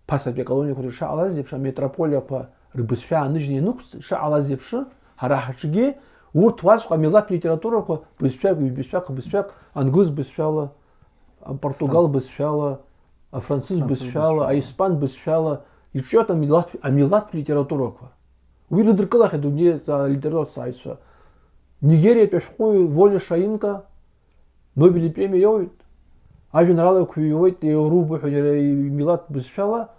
ԥасатәи аколониақәа рҿы ишаҟалаз еиԥш, аметрополиақәа рбызшәа ааныжьны ианықәҵ-, ишаҟалаз еиԥш, ҳара ҳаҿгьы урҭ уаҵәҟьа амилаҭ литературақәа бызшәак, ҩбызшәак, хбызшәак, англыз бызшәала, апортугал бызшәала, афранцыз бызшәала, аиспан бызшәала иҿиоит амилаҭ, амилаҭ литературақәа. Уи рыдыркылахьеит адунеи алитератураҭҵааҩцәа. Нигериатәи ашәҟәыҩҩы Воле Шаинка, Нобель ипремиа иоуеит. Ажәеинраалақәа иҩуеит, еиурубуҳәа иара имилаҭ бызшәала,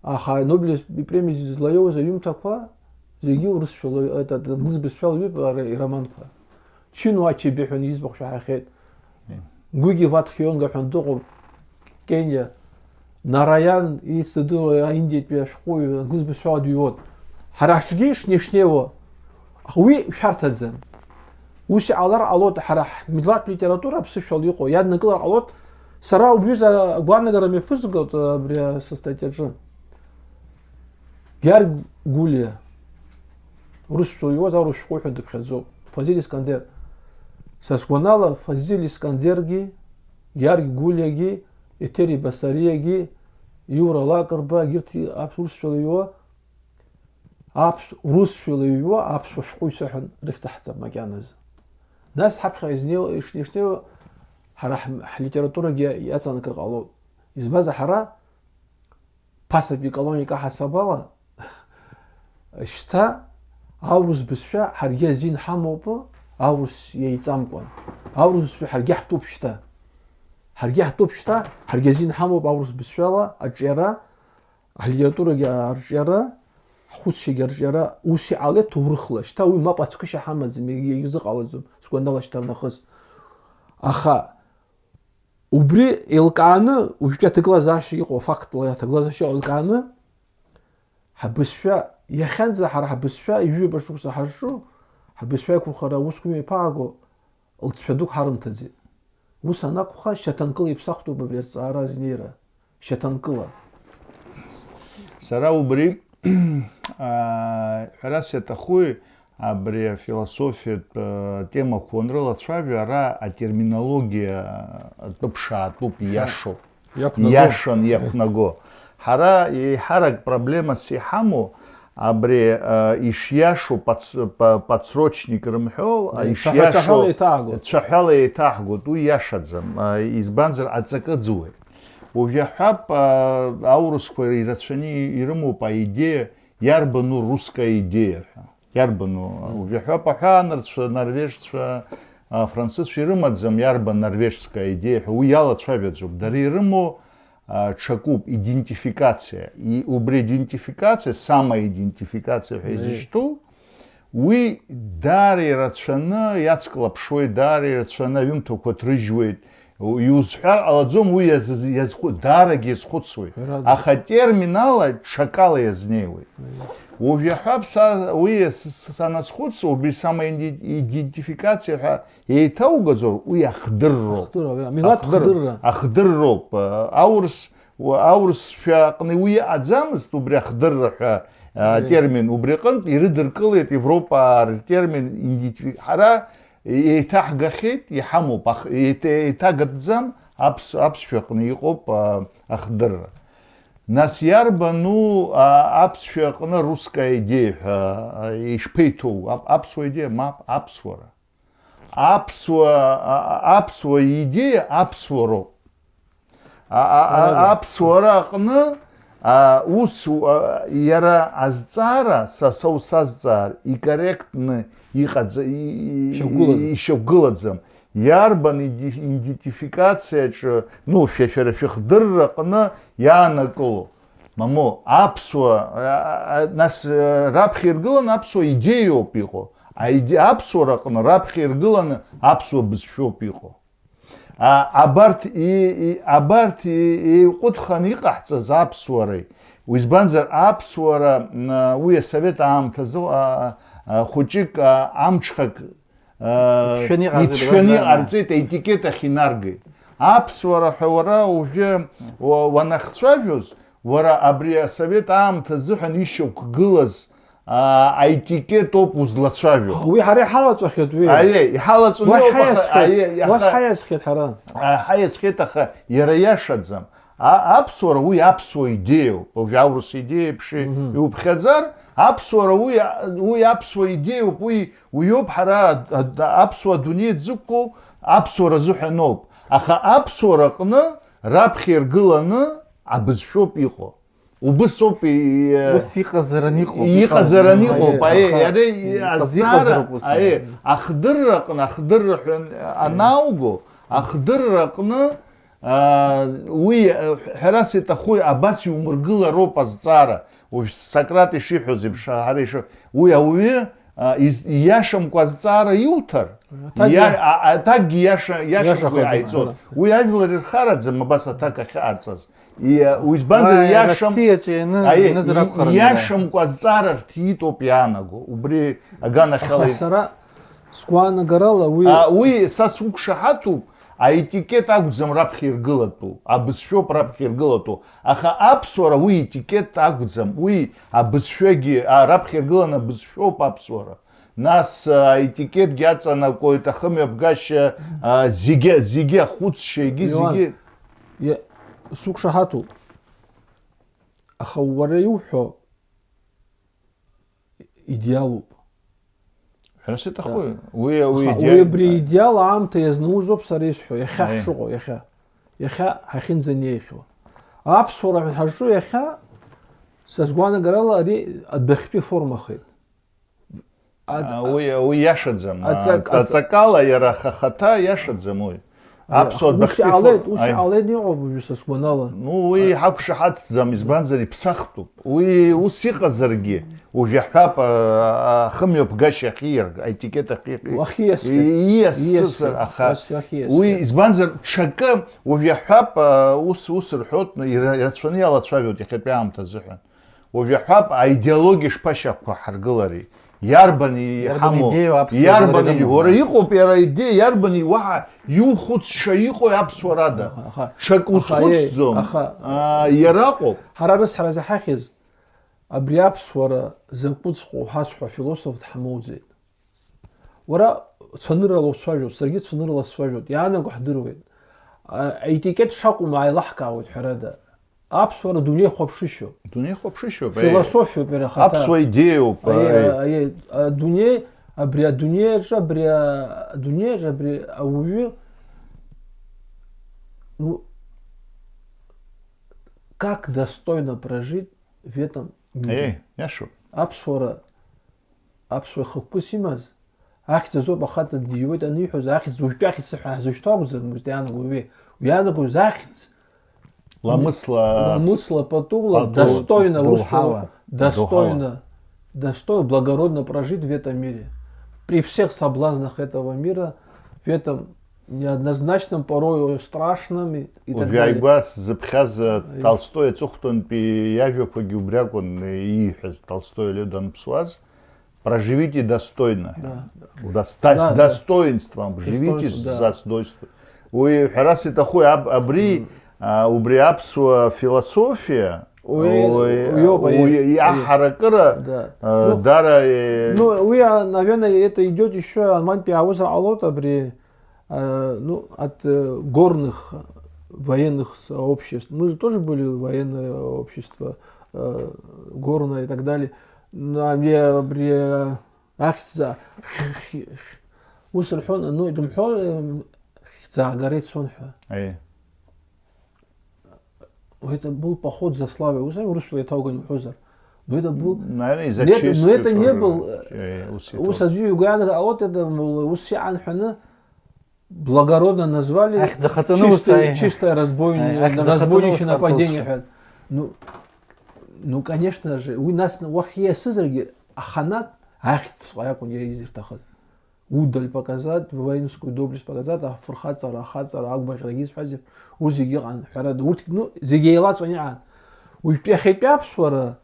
аха Нобель ипремиа злаиоуз аҩымҭақәа зегьы урысшәала, это, англыз бызшәала иҩуп ара ироманқәа. Чинуа Ачебе ҳәа иӡбахә шәаҳахьеит. Гуги ва Тхионга ҳәа дыҟоуп, Кениа. Нараян ицыдыруа Индиатәи ашәҟәыҩҩы англыз бызшәала дыҩуан. Ҳара ҳҿгьы ишнеи-шнеиуа, аха уи шәарҭаӡам. Ус иҟалар ҟалоит, ҳара ҳмилаҭ литература аԥсышәала иҟоу иаднакылар ҟалоит. Сара убри азы агәаанагара мҩаԥызгоит абри сыстатиаҿы. Георги Гулиа, урысшәа иуаз аурыс шәҟәыҩҩы ҳәа дыԥхьаӡоуп. Фазиль Искандер. Са сгәанала, Фазиль Искандергьы, Георги Гулиагьы, Етери Басариагьы, Иура Лакрба, егьырҭ аԥ-, урысшәала иҩуа, аԥс-, урысшәала иҩуа аԥсуа шәҟәыҩҩцәа ҳәа рыхьӡ ҳҵап макьаназы. Нас ҳаԥхьа изнеиуа, ишни-, ишнеиуа, ҳара ҳм-, ҳлитературагьы иаҵанакыр ҟалоит. Избанзар, ҳара ԥасатәи колониак аҳасабала, шьҭа аурыс бызшәа ҳаргьы азин ҳамоуп, аурыс иеиҵамкәан. Аурыс бызшәа ҳаргьы ҳтәуп шьҭа. Ҳаргьы ҳтәуп шьҭа, ҳаргьы азин ҳамоуп аурыс бызшәала аҿиара, ҳлитературагьы арҿиара, ҳхәыцшьагьы арҿиара, ус иҟалеит ҭоурыхла. Шьҭа уи мап ацәкышьа ҳамаӡам, егьи-, егьизыҟалаӡом, сгәанала шьҭарнахыс. Аха убри еилкааны, уажәтәи аҭагылазаашьа иҟоу, афактла аҭагылазаашьа еилкааны, ҳабызшәа, иахьанӡа ҳара ҳабызшәа ҩажәа шықәса ҳазҿу, ҳабызшәа аиқәырхара аусқәа имҩаԥааго лҵшәа дук ҳарымҭаӡеит. Ус анакәха, шьаҭанкыла иԥсахтәуп абри азҵаара азнеира. Шьаҭанкыла. Сара убри, аа, ҳәарас иаҭахуи, абри афилософиатә, э, темақәа уанрылацәажәо, ара атерминологиа атәы ԥшаатәуп, иашоуп. Иақәнаго. Иашан иақәнаго. Ҳара еиҳарак проблемас иҳамоу, абри, а, ишиашоу подс-, по-, подсрочник рымҳәо, а, Цәаҳәа-, ишиашоу цәаҳәала еиҭааго. Цәаҳәала еиҭаҳгоит, уи иашаӡам, а, избанзар, аҵакы ӡуеит. Уажә иаҳҳәап, а, аурысқәа ирацәаны ирымоуп аидеиа, иарбану русская идея ҳәа. Иарбану, уажә иаҳҳәап, аҳәаанырцәа, норвежцәа, а, францызцәа ирымаӡам, иарбан норвежская идея ҳәа, уи иалацәажәаӡом. Дара ирымоу, а, ҽакуп, идентификациа. И убри идентификациа, самоидентификациа ҳәа изышьҭоу, уи даара ирацәаны иацклаԥшуеит, даара ирацәаны аҩымҭақәа ҭрыжьуеит. Иузҳәар ҟалаӡом, уи иаз-, иазхәы-, даарагьы иазхәыцуеит. Ҳәарада. Аха терминала ҽакала иазнеиуеит. Уажә иаҳҳәап, са уи с-, с-, саназхәыц, убри самоидентификациа ҳәа еиҭаугаӡои, уи ахдырроуп. Ахдырроуп, иа, милаҭ Ахдыр-, хдырра. Ахдырроуп. Аурыс, уа-, аурысшәа аҟны уи ыҟаӡамызт, убри ахдырра ҳәа, а, Мгм. термин. Убри аҟынтә ирыдыркылеит Европаа ртермин идентифи-, ҳара еиҭаҳгахьеит, иҳамоуп, ах-, еиҭа-, еиҭагатәӡам, аԥс-, аԥсшәа аҟны иҟоуп, а, ахдырра. Нас иарбану, а, аԥсшәа аҟны русская идея ҳәа, а, ишԥеиҭоу? Ап-, аԥсуа идея? Мап, аԥсуара. Аԥсуа, а, а, аԥсуа идея аԥсуароуп. А, а, а, Ҳәарада. Аԥсуара аҟны, а, ус, а, иара азҵаара, са, са усазҵаар, икорректны иҟаӡа-, и-, и-, Ишьақәгылаӡам. Ишьақәгылаӡам. Иарбан иди-, идентификациаҿы, ну, шәа-, шәара шәыхдырраҟны иаанакыло? Мамоу, аԥсуа, а, а, а, нас, а, раԥхьа иргыланы аԥсуа идеиоуп иҟоу. Аиде-, аԥсуара аҟны раԥхьа иргыланы аԥсуа бызшәоуп иҟоу. А, абарҭ и-, и-, абарҭ и-, еиҟәыҭханы иҟаҳҵаз аԥсуареи, избанзар, аԥсуара, м, уи асовет аамҭазы, а, а, хәыҷык, а, амҽхак, а, Иҭшәаны иҟарҵеит, иҭшәаны абра, иҟарҵеит, аетикет ахь инаргеит. Аԥсуара ҳәа уара уажәы уа-, уанахцәажәоз, уара абри асовет аамҭа азыҳәан ишьақәгылаз, аа, аетикет ауп узлацәажәо. Уи ҳара иҳалаҵәахьеит, уи. Аиеи, иҳалаҵәаны Уахь иоуп, аха, ҳаиасхьеит, аиеи, уахь аха, ҳаиасхьеит ҳара. А, ҳаиасхьеит, аха иара иашаӡам. А, аԥсуара уи аԥсуа идеиоуп. Уажәы аурыс идеиа еиԥш Мгм. иуԥхьаӡар, аԥсуара уи, уи аԥсуа идеиоуп, уи, уиоуп ҳара ад-, ад-, аԥсуа адунеи дзықәу аԥсуара азыҳәаноуп. Аха аԥсуара аҟны раԥхьа иргыланы абызшәоуп иҟоу. Убыс ауп и-, Ус иҟазаран иҟоуп, иҟазаран иҟазаран иҟоуп, иҟоуп, аиеи, аха ари иҟаз-, азҵаара, иҟазароуп ус, аиеи, аиеи. Ахдырра аҟны, ахдырра ҳәа анауго, ахдырра аҟны, аа, уи, ҳәарас иаҭахуи, абас иумыргылароуп азҵаара. Уажә Сократ ишиҳәоз еиԥш, ҳара ишо-, уи ауаҩы, а, из-, ииашамкәа азҵаара иуҭар, Аҭак иа-, иа-, а-, аҭакгьы иаша, иашамкәа Иашахаӡам, иҟаиҵоит. Ҳәара. Уи ажәлар ирхараӡам абас аҭак ахьҟарҵаз. Иа-, уи избанзар, Ааи, иашам-, Россиаҿы ианы, аиеи, ианызар акәхарын иара. Иашамкәа азҵаара рҭиит ауп иаанаго. Убри аганахьала Аха и- сара сгәаанагарала уи А, уи са суқәшаҳаҭуп, аетикет акәӡам раԥхьа иргылатәу, абызшәоуп раԥхьа иргылатәу. Аха аԥсуара уи етикет акәӡам, уи абызшәагьы, а, раԥхьа иргыланы абызшәоуп аԥсуара. Нас, а, аетикетгьы аҵанакуеит, ахымҩаԥгашьа, а, зегьы, зегьы ахәыцшьагьы, Иоанн, зегьы. Иа-, суқәшаҳаҭуп. Аха уара иуҳәо идеалуп. Ҳәарас иаҭахуи? Уи, уи Аха идеал-, уи абри идеал аамҭа иазнауз ауп сара исҳәо, иахьа Аиеи. Ҳшыҟоу, иахьа. Иахьа ҳахьынӡанеихьоу. Аԥсуара ҳәа ҳазҿу иахьа, са сгәаанагарала, ари адәахьтәи формахеит. Аҵ-, А, уи, уи иашаӡам. аҵак-, А, аҵак- аҵакала иара ахаҭа иашаӡам уи. Аиеи, Аԥсуа аха ус адәахьтәи иҟалеит, фор-, ус аиеи. Иҟалеит, иҟоуп уажәы са сгәанала. Ну, уи А- ҳақәшаҳаҭӡам, избанзар, иԥсахтәуп. Уи ус иҟазаргьы, уажә иаҳҳәап, а, а, ахымҩаԥгашьа ахьиарга, аетикет ахьи-, Уахьиасхьеит. и-, ииасызар, Ииасхьеит. аха Уахь-, уахьиасхьеит. Уи, избанзар, ҽакы, уажә иаҳҳәап, а, ус, ус рҳәоит, ира-, ирацәаны иалацәажәоит иахьатәи аамҭа азыҳәан. Уажә иаҳҳәап, аидеологиа шԥашьақәҳаргылари? Иарбан Иарбан иҳамоу? идеиу аԥсуа Иарбан журналист и-, уара амоу? Иҟоуп иара идеиа, иарбан и-, уаҳа иухәыцша иҟоу аԥсуарада? Аха, аха, Ҽак аха, узхәыцӡом. Аха, Аа, иара акоуп. Ҳара рыцҳаразы ҳахьыз, абри аԥсуара закәыҵәҟьоу ҳазҳәо афилософ дҳамоуӡеит. Уара цәаныррала уцәажәоит, саргьы цәаныррала сцәажәоит, иаанаго ҳдыруеит. А, аетикет шакәым ааилаҳкаауеит, ҳәарада. Аԥсуара дунеихәаԥшышьоуп. Дунеихәаԥшышьоуп, аиеи. Философиоуп иара ахаҭа. Аԥсуа идеиоуп, Аиеи, аиеи. аиеи, адунеи, абри адунеи аҿы, абри а-, адунеи аҿы, абри ауаҩы, ну, как достойно прожить в этом мире? Аиеи, иашоуп. Аԥсуара, аԥсуа хықәкыс имаз, ахьӡ азоуп ахаҵа диуеит аниҳәоз, ахьӡ уажәтәи ахьӡ ҳәа ҳзышьҭоу акәӡамызт иаанаго уи. Уи иаанагоз ахьӡ Ламысла, ламысла, патула, пату-, достойно, доуҳала. Ус, достойно, Доуҳала. Достойно, благородно прожить в этом мире. При всех соблазнах этого мира, в этом неоднозначном, порою страшном и, и так далее. Уажәааигәа сзыԥхьаз, э, Аиеи. Толстои аҵыхәтәантәи иажәақәагьы убри акәын, э, ииҳәаз, Толстои Леон данԥсуаз. Проживите достойно. Да, да. Доста-, Да, с да. достоинством. Живите Достоинство, с да. достоинством. Уи ҳәарас иҭаху аб-, абри, Мм. а, убри аԥсуа философиа, Уи, уи, уиоуп, уи аиеи, иаҳаракыра, Да. а, Ну, дара, э, ну, уи, а, наверное, это идёт ещё, Алманпи аус ҟалоит абри, а, ну, от, э, горных военных сообществ. Мы же тоже были военное общество, э, горное и так далее. Ну, а мне, абри, э, Ахьӡ, ус рҳәон, ну, дымҳәо, хьӡаагара ицон ҳәа. Аиеи. Это был поход за славой. Ус ами, урысшәала иҭауган уҳәозар. Но это был Наверное, из-за Нет, но чести это не тоже. был, Э, ус иҭо- ус аӡәы игәы иаанагар, а вот это, мол, ус иаанҳәаны, благородно назвали Ахьӡ ахаҵаны ус, чистое, аиеи. чистое разбойни-, Аиеи, ахьӡ ахаҵаны разбойничье ус нападение ҟарҵозшәа. ҳәа. Ну, ну, конечно же, уи нас уахь ииасызаргьы, аханатә ахьӡҵәҟьа акәын иара изирҭахыз. Удаль показать, воинскую доблесть показать, афырхаҵара, ахаҵара, агәбаӷьрагьы исҳәаз еиԥш, ус зегьы ыҟан, ҳәарада, урҭ, ну, зегьы еилаҵәан иҟан. Уажәтәи иахьатәи аԥсуара,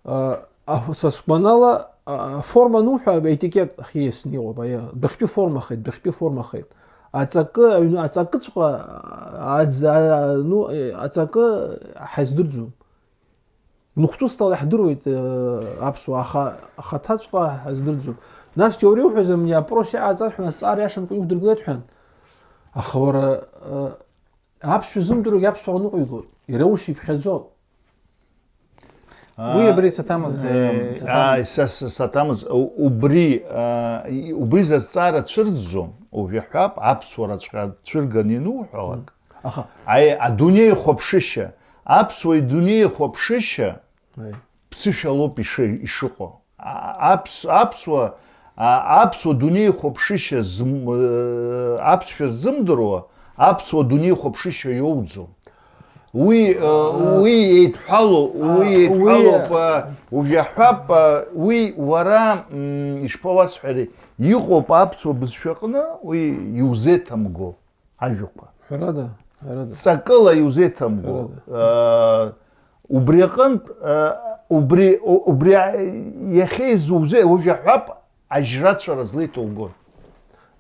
а, а, са сгәанала, а, аформа ануҳәа, аетикет ахьиасны иҟоуп, аиа, дәахьтәи формахеит, дәахьтәи формахеит. Аҵакы, аҩны, аҵакыҵәҟьа, а, аӡ-, а, ну, э, аҵакы ҳаздырӡом. Лыхәҭысҭала иаҳдыруеит, э, аԥсуаа, аха ахаҭаҵәҟьа ҳаздырӡом. Насгьы уара иуҳәаз, амни апрос иҟарҵаз ҳәа, азҵаара иашамкәа иқәдыргылеит ҳәа. Аха уара, э, аԥсшәа ззымдыруагьы аԥсуара ныҟәигоит. Иара ус иԥхьаӡоит. Уи А, абри саҭамыз, э, э, саҭамыз. а, са, са, саҭамыз, у-, убри, а, и-, убри зазҵаара цәырӡӡом, уажәаҳәап, аԥсуараҵәҟьа цәырганы инуҳәалак. Аха Аи, адунеи хәаԥшышьа, аԥсуа идунеи хәаԥшышьа Аи. ԥсышәалоуп иши-, ишыҟоу. А-, аԥс-, аԥсуа, а-, аԥсуа дунеи хәаԥшышьа зм-, э, аԥсшәа ззымдыруа, аԥсуа дунеи хәаԥшышьа иоуӡом. Уи, э, А, уи еидҳәалоу, а, уи уи еидҳәалоуп, э, уажәаҳәап, э, уи уара, м, ишԥауасҳәари, иҟоуп аԥсуа бызшәаҟны, уи иузеиҭамго ажәақәа. Ҳәарада, ҳәарада. Ҵакыла иузеиҭамго. Ҳәарада. Э, убри аҟынтә, э, убри, у-, убри а-, иахьа изузеи-, уажәаҳәап, ажьрацәара злеиҭоугои?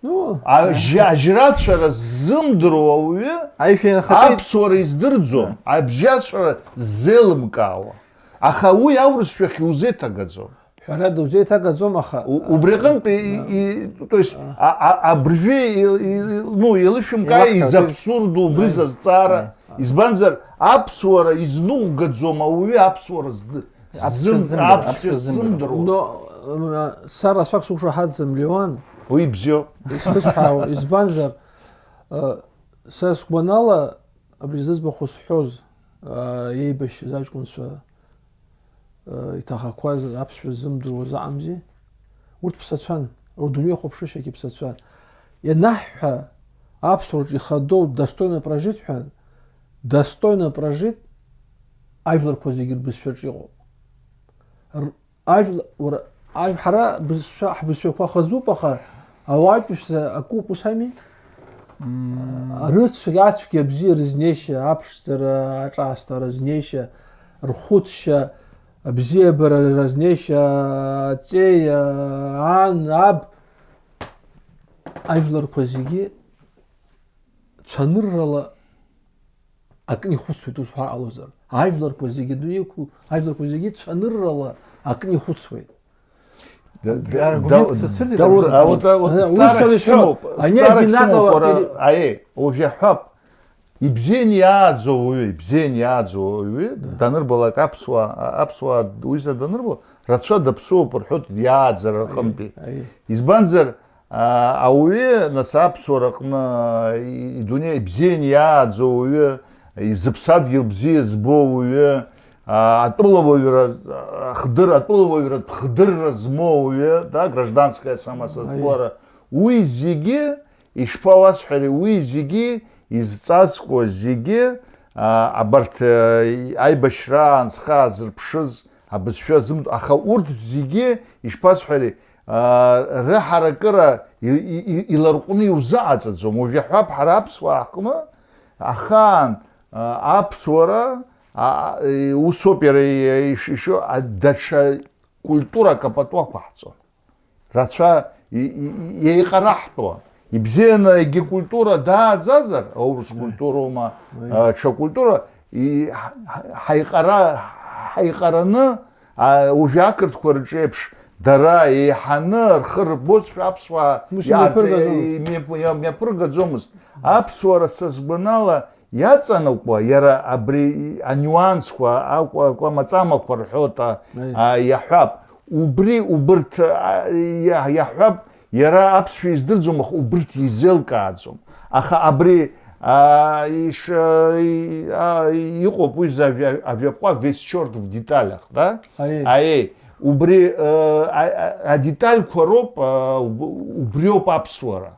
Ну, Ажьа-, ажьрацәара ззымдыруа ауаҩы Аишәа инахатәеит. аԥсуара издырӡом, абжьацәара ззеилымкаауа. Аха уи аурысшәахь иузеиҭагаӡом. Ҳәарада, узеиҭагаӡом, аха У-, убри аҟынтә, и-, и-, то есть, а, а, абыржәы, и-, и-, ну, еилышәымкаа Илахәҭа, изабсурду убри Аи. зазҵаара. Аи. Избанзар, аԥсуара изныҟәгаӡом ауаҩы аԥсуара зды-, Аԥсшәа зым-, ззымдыруа, аԥсшәа аԥсшәа ззымдыруа. ззымдыруа. Но, м, сара сак сықәшаҳаҭӡам, Леуан. Уи бзиоуп. Исхысҳәаау, избанзар, э, са сгәанала, абри зыӡбахә зҳәоз, э, еибашьыз аҷкәынцәа, э, иҭахақәаз аԥсшәа ззымдыруаз аҟамзи? Урҭ ԥсацәан, рдунеихәаԥшышьагьы ԥсацәан. Ианаҳҳәа, аԥсуараҿы ихадоу достойно прожить ҳәа, достойно прожить ажәларқәа зегьы рбызшәаҿы иҟоуп. Р-, ажәла-, уара, ажә-, ҳара бызшәа, ҳбызшәақәа хазуп, аха ауаатәыҩса акоуп, ус ами? Мм. Рыцәгьа, ацәгьа абзиа рызнеишьа, аԥшӡара, аҿаасҭа рызнеишьа, рхәыцшьа, абзиабара разнеишьа, аҵеи, ан, аб, ажәларқәа зегьы цәаныррала акы ихәыцуеит, ус ҳәа ҟалозар. Ажәларқәа зегьы адунеи иқәу, ажәларқәа зегьы цәаныррала акы ихәыцуеит. Да, да, Аргумент да, сацәырҵит, да, Абрыза. а вот, а вот Э, сцарак ус сымоуп, ҳәа, они сцарак сымоуп, одинаково уара, пере- аиеи, уажәы иаҳҳәап, ибзианы иааӡо ауаҩы, ибзианы иааӡо ауаҩы, данырбалак аԥсуаа, аԥсуаа уҩыза данырбо, рацәа даԥсуоуп рҳәоит иааӡара рҟынтәи. Аиеи. Избанзар, а, ауаҩы, нас, аԥсуара аҟны и-, идунеи ибзианы иааӡо ауаҩы, изыԥсадгьыл бзиа збо ауаҩы, а, атәылауаҩра, а, хдыр-, атәылауаҩратә хдырра змоу ауаҩы, да, гражданская самосознание, уи зегьы, ишԥауасҳәари, уи зегьы изҵазкуа зегьы, а, абарҭ, а, аибашьраан зхы аазырԥшыз абызшәа зымт-, аха урҭ зегьы, ишԥасҳәари, а, рыҳаракыра и-, и-, и-, иларҟәны иузыҟаҵаӡом. Уажә иаҳҳәап, ҳара аԥсуаа ҳҟны ахаан, а, аԥсуара, а, а, усоуп иара и-, иш-, ишо, а, даҽа культурак апату ақәаҳҵон. Рацәа и-, и-, и-, еиҟараҳтәуан. Ибзианы егьи культура дааӡазар, аурыс культуроума, а, ҽа культура, и-, ҳа-, ҳаиҟара-, ҳаиҟараны, а, уажәы ақырҭқәа рҿы еиԥш, дара еиҳаны рхы рбозшәа аԥсуаа ус иаарҵа-, имҩаԥыргаӡомызт. Имҩаԥ-, имҩаԥыргаӡомызт. Аԥсуара, са сгәанала, иаҵанакуа, иара абри анюансқәа, акәа-, акәамаҵамақәа рҳәоит, а, Аи. а, иаҳҳәап. Убри, убырҭ, а, иа-, иаҳҳәап, иара аԥсшәа издырӡом, аха убырҭ изеилкааӡом. Аха абри, а, иш-, а, и-, а, иҟоуп уи зажә-, ажәаԥҟа весь чёрт в деталях, да? Аиеи. Аиеи. Убри, а, а, а, адетальқәа роуп, а, уб-, убриоуп аԥсуара.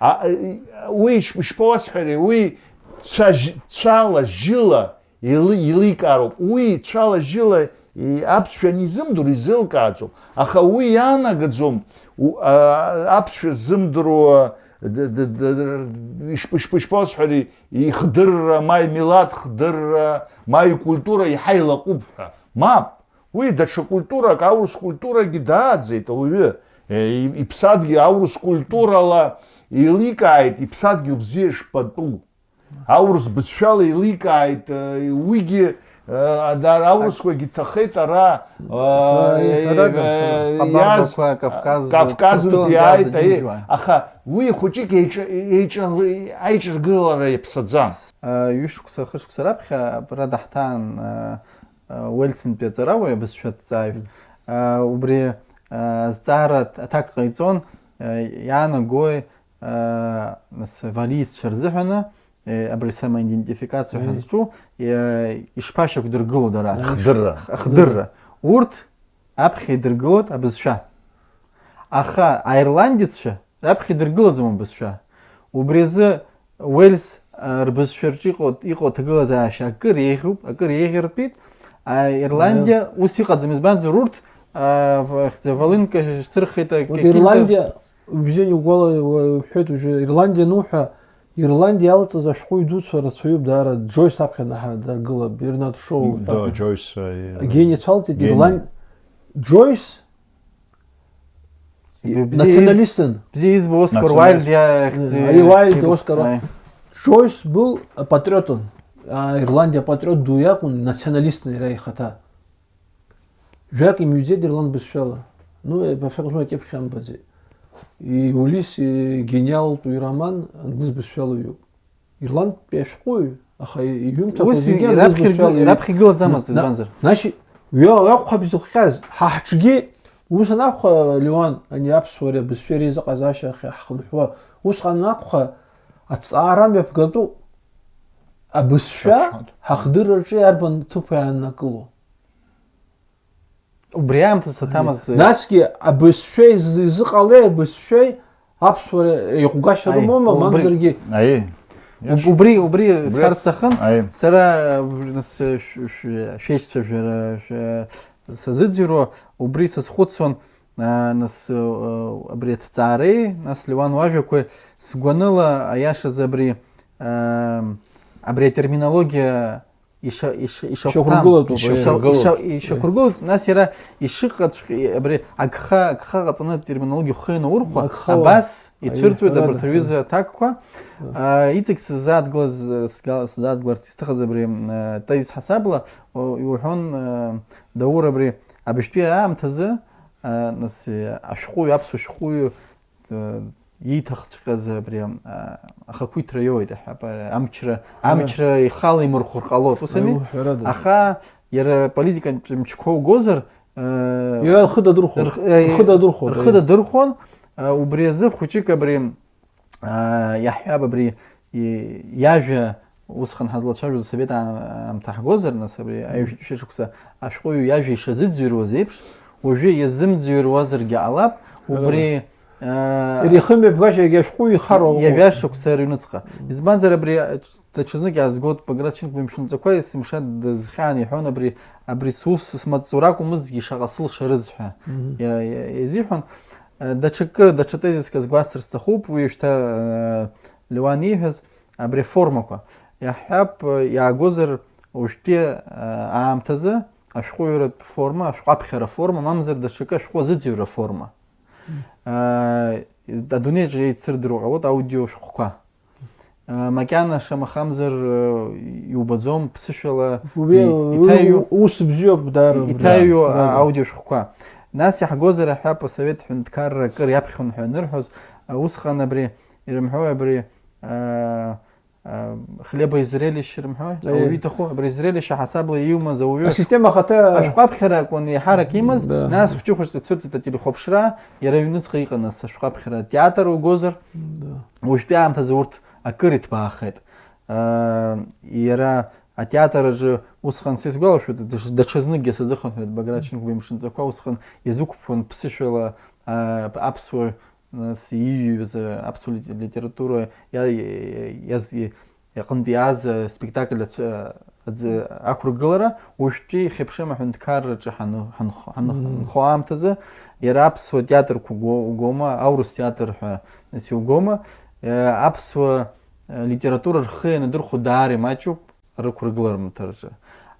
А, и-, уи иш-, ишԥауасҳәари, уи цәа-, цәала, жьыла еилы-, еиликаароуп. Уи цәала, жьыла и-, аԥсшәа анизымдыруа изеилкааӡом. Аха уи иаанагаӡом, у-, а, аԥсшәа ззымдыруа, д-, д-, д-, ишп-, ишп-, ишԥауасҳәари, ихдырра, ма имилаҭ хдырра, ма икультура иаҳа илаҟәуп ҳәа. Мап! Уи даҽа культурак, аурыс культурагьы дааӡеит ауаҩы. Е, и-, иԥсадгьыл, аурыс культурала еиликааит, иԥсадгьыл бзиа шпатәу. Аурыс бызшәала еиликааит, е, уигьы, е, ада-, аурысқәагьы ҭахеит ара, е, Ҳәарада, е, Ҟабардақәа, иаз-, Кавказ, Кавказынтәи Ҭырқәтәылантәи ааит, иаз аи, аџьынџьуаа. Аха уи хәыҷык еиҿа-, еиҿа-, аиҿаргылара иаԥсаӡам. Е, ҩышықәса, хышықәса раԥхьа абра даҳҭаан, е, Уельсынтәи аҵарауаҩ, абызшәа аҭҵааҩ, Мм. а, убри, а, азҵаара аҭак ҟаиҵон, а, иаанагои, а, нас, валиеццәа рзыҳәаны, э, абри самоидентификациа ҳәа Мм. зҿу, э, ишԥашьақәдыргыло дара? Хдырра. Х-, хдырра. Урҭ аԥхьа идыргылоит абызшәа. Аха аирландеццәа раԥхьа идыргылаӡом абызшәа. Убри азы Уельс, а, рбызшәа рҿы иҟоу, иҟоу аҭагылазаашьа акыр еиӷьуп, акыр еиӷьыртәит. А, Ирландиа Аиа. ус иҟаӡам, избанзар урҭ, а, в-, хьӡы волынка шьҭырхит, а, Вот кекилька. Ирландиа, убжьы угәала уҳәеит, уажәы Ирландиа ануҳәа, Ирландиа иалҵыз ашәҟәыҩҩы дуцәа рацәаҩуп даара, Џьойс аԥхьа наҳа даргылап, Бернард Шоу. Да, Џьойс, а, и-, Гени цәалҵит, Гени. Ирланд-, Џьойс Бзиа из-, националистын. Бзиа избо Оскар Националист. Уайльд иахьӡ-, Ари Уайльд, кибо. Оскар Уайльд. Аи. Джойс был патриотын. А, Ирландиа патриот ду иакәын, националистын иара ихаҭа. Жәак имҩӡеит ирланд бызшәала. Ну, э, во всяком случае, акьыԥхь амбаӡеит. И Улисс, и гениалтәу ироман англыз бызшәала иоуп. Ирландтәи ашәҟәыҩҩы, аха иҩымҭақәа Ус зегьы раԥхьа англыз бызшәала иргы-, иҩуп. Раԥхьа игылаӡамызт, На-, избанзар? Нашьи, уи акәхап изыхҟьаз. Ҳа ҳҿгьы ус анакәха, Леуан, ани аԥсуареи абызшәеи реизыҟазаашьа ахь ҳхынҳәуа, усҟан анакәха, аҭҵаара мҩаԥгатәуп. Абызшәа Аԥшаҳәа. Ҳахдырраҿы иарбан ҭыԥ иааннакыло? Убри аамҭазы саҭамыз, Насгьы абызшәеи з-, изыҟалеи абызшәеи аԥсуара еиҟәгашьа Аи, рымоума, убри мамзаргьы Аи. Уб-, убри, убри Убри сҳәарц сҭахын, аи. Сара, нас, шә-, шә-, шәеишьцәажәара, шә-, сазыӡырҩуа, убри сазхәыцуан, а, нас, а, абри аҭҵаареи, нас Леуан уажәақәеи, сгәаныла, аиашазы абри, а, абри атерминологиа иша-, иша-, ишахәҭам. Ишьақәыргылатәуп, Иша-, аиеи. Иша-, ишьақәыргылоуп, нас иара ишыҟаҵәҟьа, абри агха, агха ҟаҵаны атерминологиа ухы ианаурхәа, Агхауа. Абас Аиеи, ицәырҵуеит ҳәарада, абарҭ рҩыза аҭакқәа. Аиеи. А, иҵегь сзааҭгылаз, сга-, сзааҭгыларц исҭахыз абри, а, тезис ҳасабла, о, иуҳәон, а, Даур, абри абыжьтәи аамҭазы, а, нас, а, ашәҟәыҩҩы, аԥсуа шәҟәыҩҩы, а, Ииҭахҵәҟьаз абри, а, ахақәиҭра иоуеит, аҳәап, амчра, амчра ихала имырхәыр ҟалоит, ус ами? Аиуҳәарада. Аха иара политикатә мчқәа угозар, а, Иара рхы дадырхәон. Рх-, э, Рхы дадырхәон, рхы аиу. Дадырхәон, а, убри азы хәыҷык абри, а, иаҳҳәап, абри и-, иажәа усҟан ҳазлацәажәоз асовет аа-, аамҭа ҳгозар, нас абри Мгм. аҩ-, шәышықәса ашәҟәыҩҩы иажәа ишазыӡырҩуаз еиԥш, уажәы иазымӡырҩуазаргьы ҟалап, Ҳәарада. Убри, а, Иара ихымҩаԥгашьагьы ашәҟәы ихароуп. Иажәа шықәса рыҩныҵҟа. Мгм. Избанзар абри, а, даҽазнык иаазгоит Баграт Чинк уи мшынҵақәа есымша дазхьаан иҳәон, абри, абри сус смаҵзура акәмызҭгьы шаҟа сылшарыз ҳәа Мгм. иа-, иа-, иазиҳәон. Э, даҽакы, даҽа тезиск азгәасҭар сҭахуп, уи шьҭа, э, Леуан ииҳәаз, абри аформақәа. Иаҳҳәап, э, иаагозар, уажәтәи, э, аамҭазы ашәҟәыҩратә форма, ашәҟәаԥхьара форма, мамзар даҽакы ашәҟәы азыӡырҩра форма. Мм. Э, адунеиаҿы еицырдыруа ҟалоит аудиошәҟәқәа. Э, макьана шамахамзар, э, иубаӡом, ԥсышәала Убри и-, у-, иҭаҩу, у-, ус бзиоуп даара убри. Иҭаҩу, а, Даара. Аудиошәҟәқәа. Нас иаҳгозар аҳәап, асовет ҳәынҭқарра акыр иаԥхьон ҳәа анырҳәоз, а, усҟан абри, ирымҳәои абри, а, а, хлеба и зрелище рымҳәои? Аиеи. Ауаҩы иҭаху, абри зрелище ҳасабла иумаз ауаҩы. Асистема ахаҭа Ашәҟәаԥхьара акәын еиҳарак имаз, Да. Нас хәҷы-хәыҷла ицәырҵит ателехәаԥшра, иара иҩныҵҟа иҟан нас ашәҟәаԥхьара атеатр угозар. Да. Уажәтәи аамҭазы урҭ акыр иҭбаахеит. Аа, иара атеатр аҿы усҟан, са исгәалашәоит, даҽ-, даҽазныкгьы сазыхынҳәит, Баграт Чинк уи мшынҵақәа усҟан иазықәԥон ԥсышәала, аа, аԥсуа, нас, иҩыз, аԥсуа лите-, литература иа-, иаз-, иаҟынтә иааз аспектакль ацәа-, аӡы ақәыргылара, уажәтәи хьыԥшым аҳәынҭқарраҿы ҳаны-, ҳанх-, ҳаны-, Мм. ҳанхо аамҭазы, иара аԥсуа театрқәа го-, угома, аурыс театр ҳәа, нас, иугома, э, аԥсуа литература рхы ианадырхәо даара имаҷуп рықәыргыларымҭараҿы.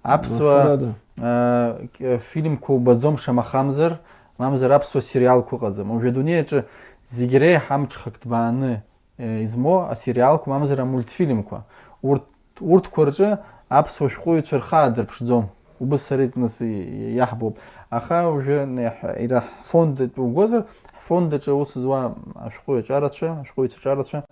Аԥсуа, Ҳәарада. а, к-, фильмқәа убаӡом шамахамзар, мамзар аԥсуа сериалқәа ыҟаӡам. Уажәы адунеи аҿы зегь реиҳа амҽхак ҭбааны, э, измоу асериалқәа, мамзар амультфильмқәа. Урҭ, урҭқәа рҿы аԥсуа шәҟәыҩҩцәа рхы аадырԥшӡом. Убыс сара нас и-, иаҳбоуп. Аха уажәы н-, ҳ-, ира ҳфонд угозар, ҳфонд аҿы аус зуа ашәҟәыҩҩцәа рацәа, ашәҟәыҩҩцәа рацәа,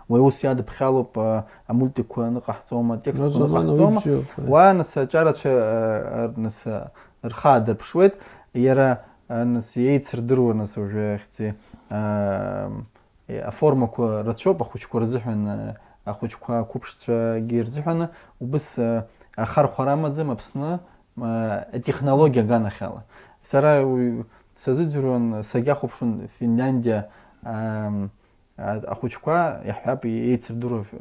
Уи ус иадыԥхьалоуп, а, амультикқәа аныҟаҳҵома, атекстқәа Азамана уи аныҟаҳҵома. Бзиоуп, аиеи. Уа, нас, аҿарацәа, а, а, нас, а, рхы аадырԥшуеит, иара, а, нас, еицырдыруа, нас, уажәы ахьӡи, а, е-, аформақәа рацәоуп ахәыҷқәа рзыҳәан, а, ахәыҷқәа ақәыԥшцәагьы рзыҳәаны, убыс, а, ахархәара амаӡам Аԥсны, а, атехнологиа аганахьала. Сара уи сазыӡырҩуан, сагьахәаԥшуан Финляндиа, ам, А-, ахәыҷқәа, иаҳҳәап, еицырдыруа аф-,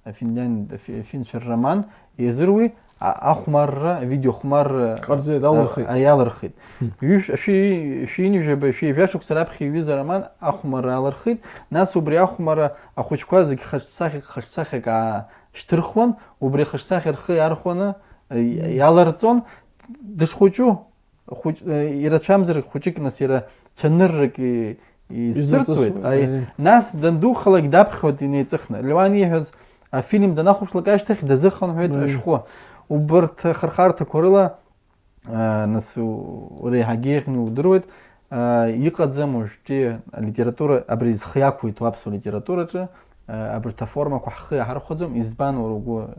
афинлянд-, афи-, афинцәа рроман иазыруи, а-, ахәмарра, авидеохәмарра Ҟарҵеит, а-, аалырхит. а-, иалырхит. Мм. Ҩышә-, шәи-, шәинжәаба, шәи жәа шықәса раԥхьа иҩыз ароман ахәмарра аалырхит, нас убри ахәмарра ахәыҷқәа зегь хаҿсахьак, хаҿсахьак аашьҭырхуан, убри ахаҿсахьа рхы иархәаны, а, и-, Мм. иаларҵон, дышхәыҷу. Хәыҷ-, э, ирацәамзар хәыҷык, нас, иара цәаныррак и-, исзырҵуеит. Изнарҵысуеит, Аи, аи. Нас дандухалак даԥхьоит инеиҵыхны. Леуан ииҳәаз афильм данахәаԥшлак ашьҭахь дазыхынҳәуеит Аи. Ашәҟәы. Убарҭ ахырхарҭақәа рыла, а, нас у-, уара еиҳагьы еиӷьны удыруеит, а, иҟаӡам уажәтәи алитература, абри зхы иақәиҭу аԥсуа литератураҿы, Абарҭ аформақәа ҳхы иаҳархәаӡом, избан уара угәы,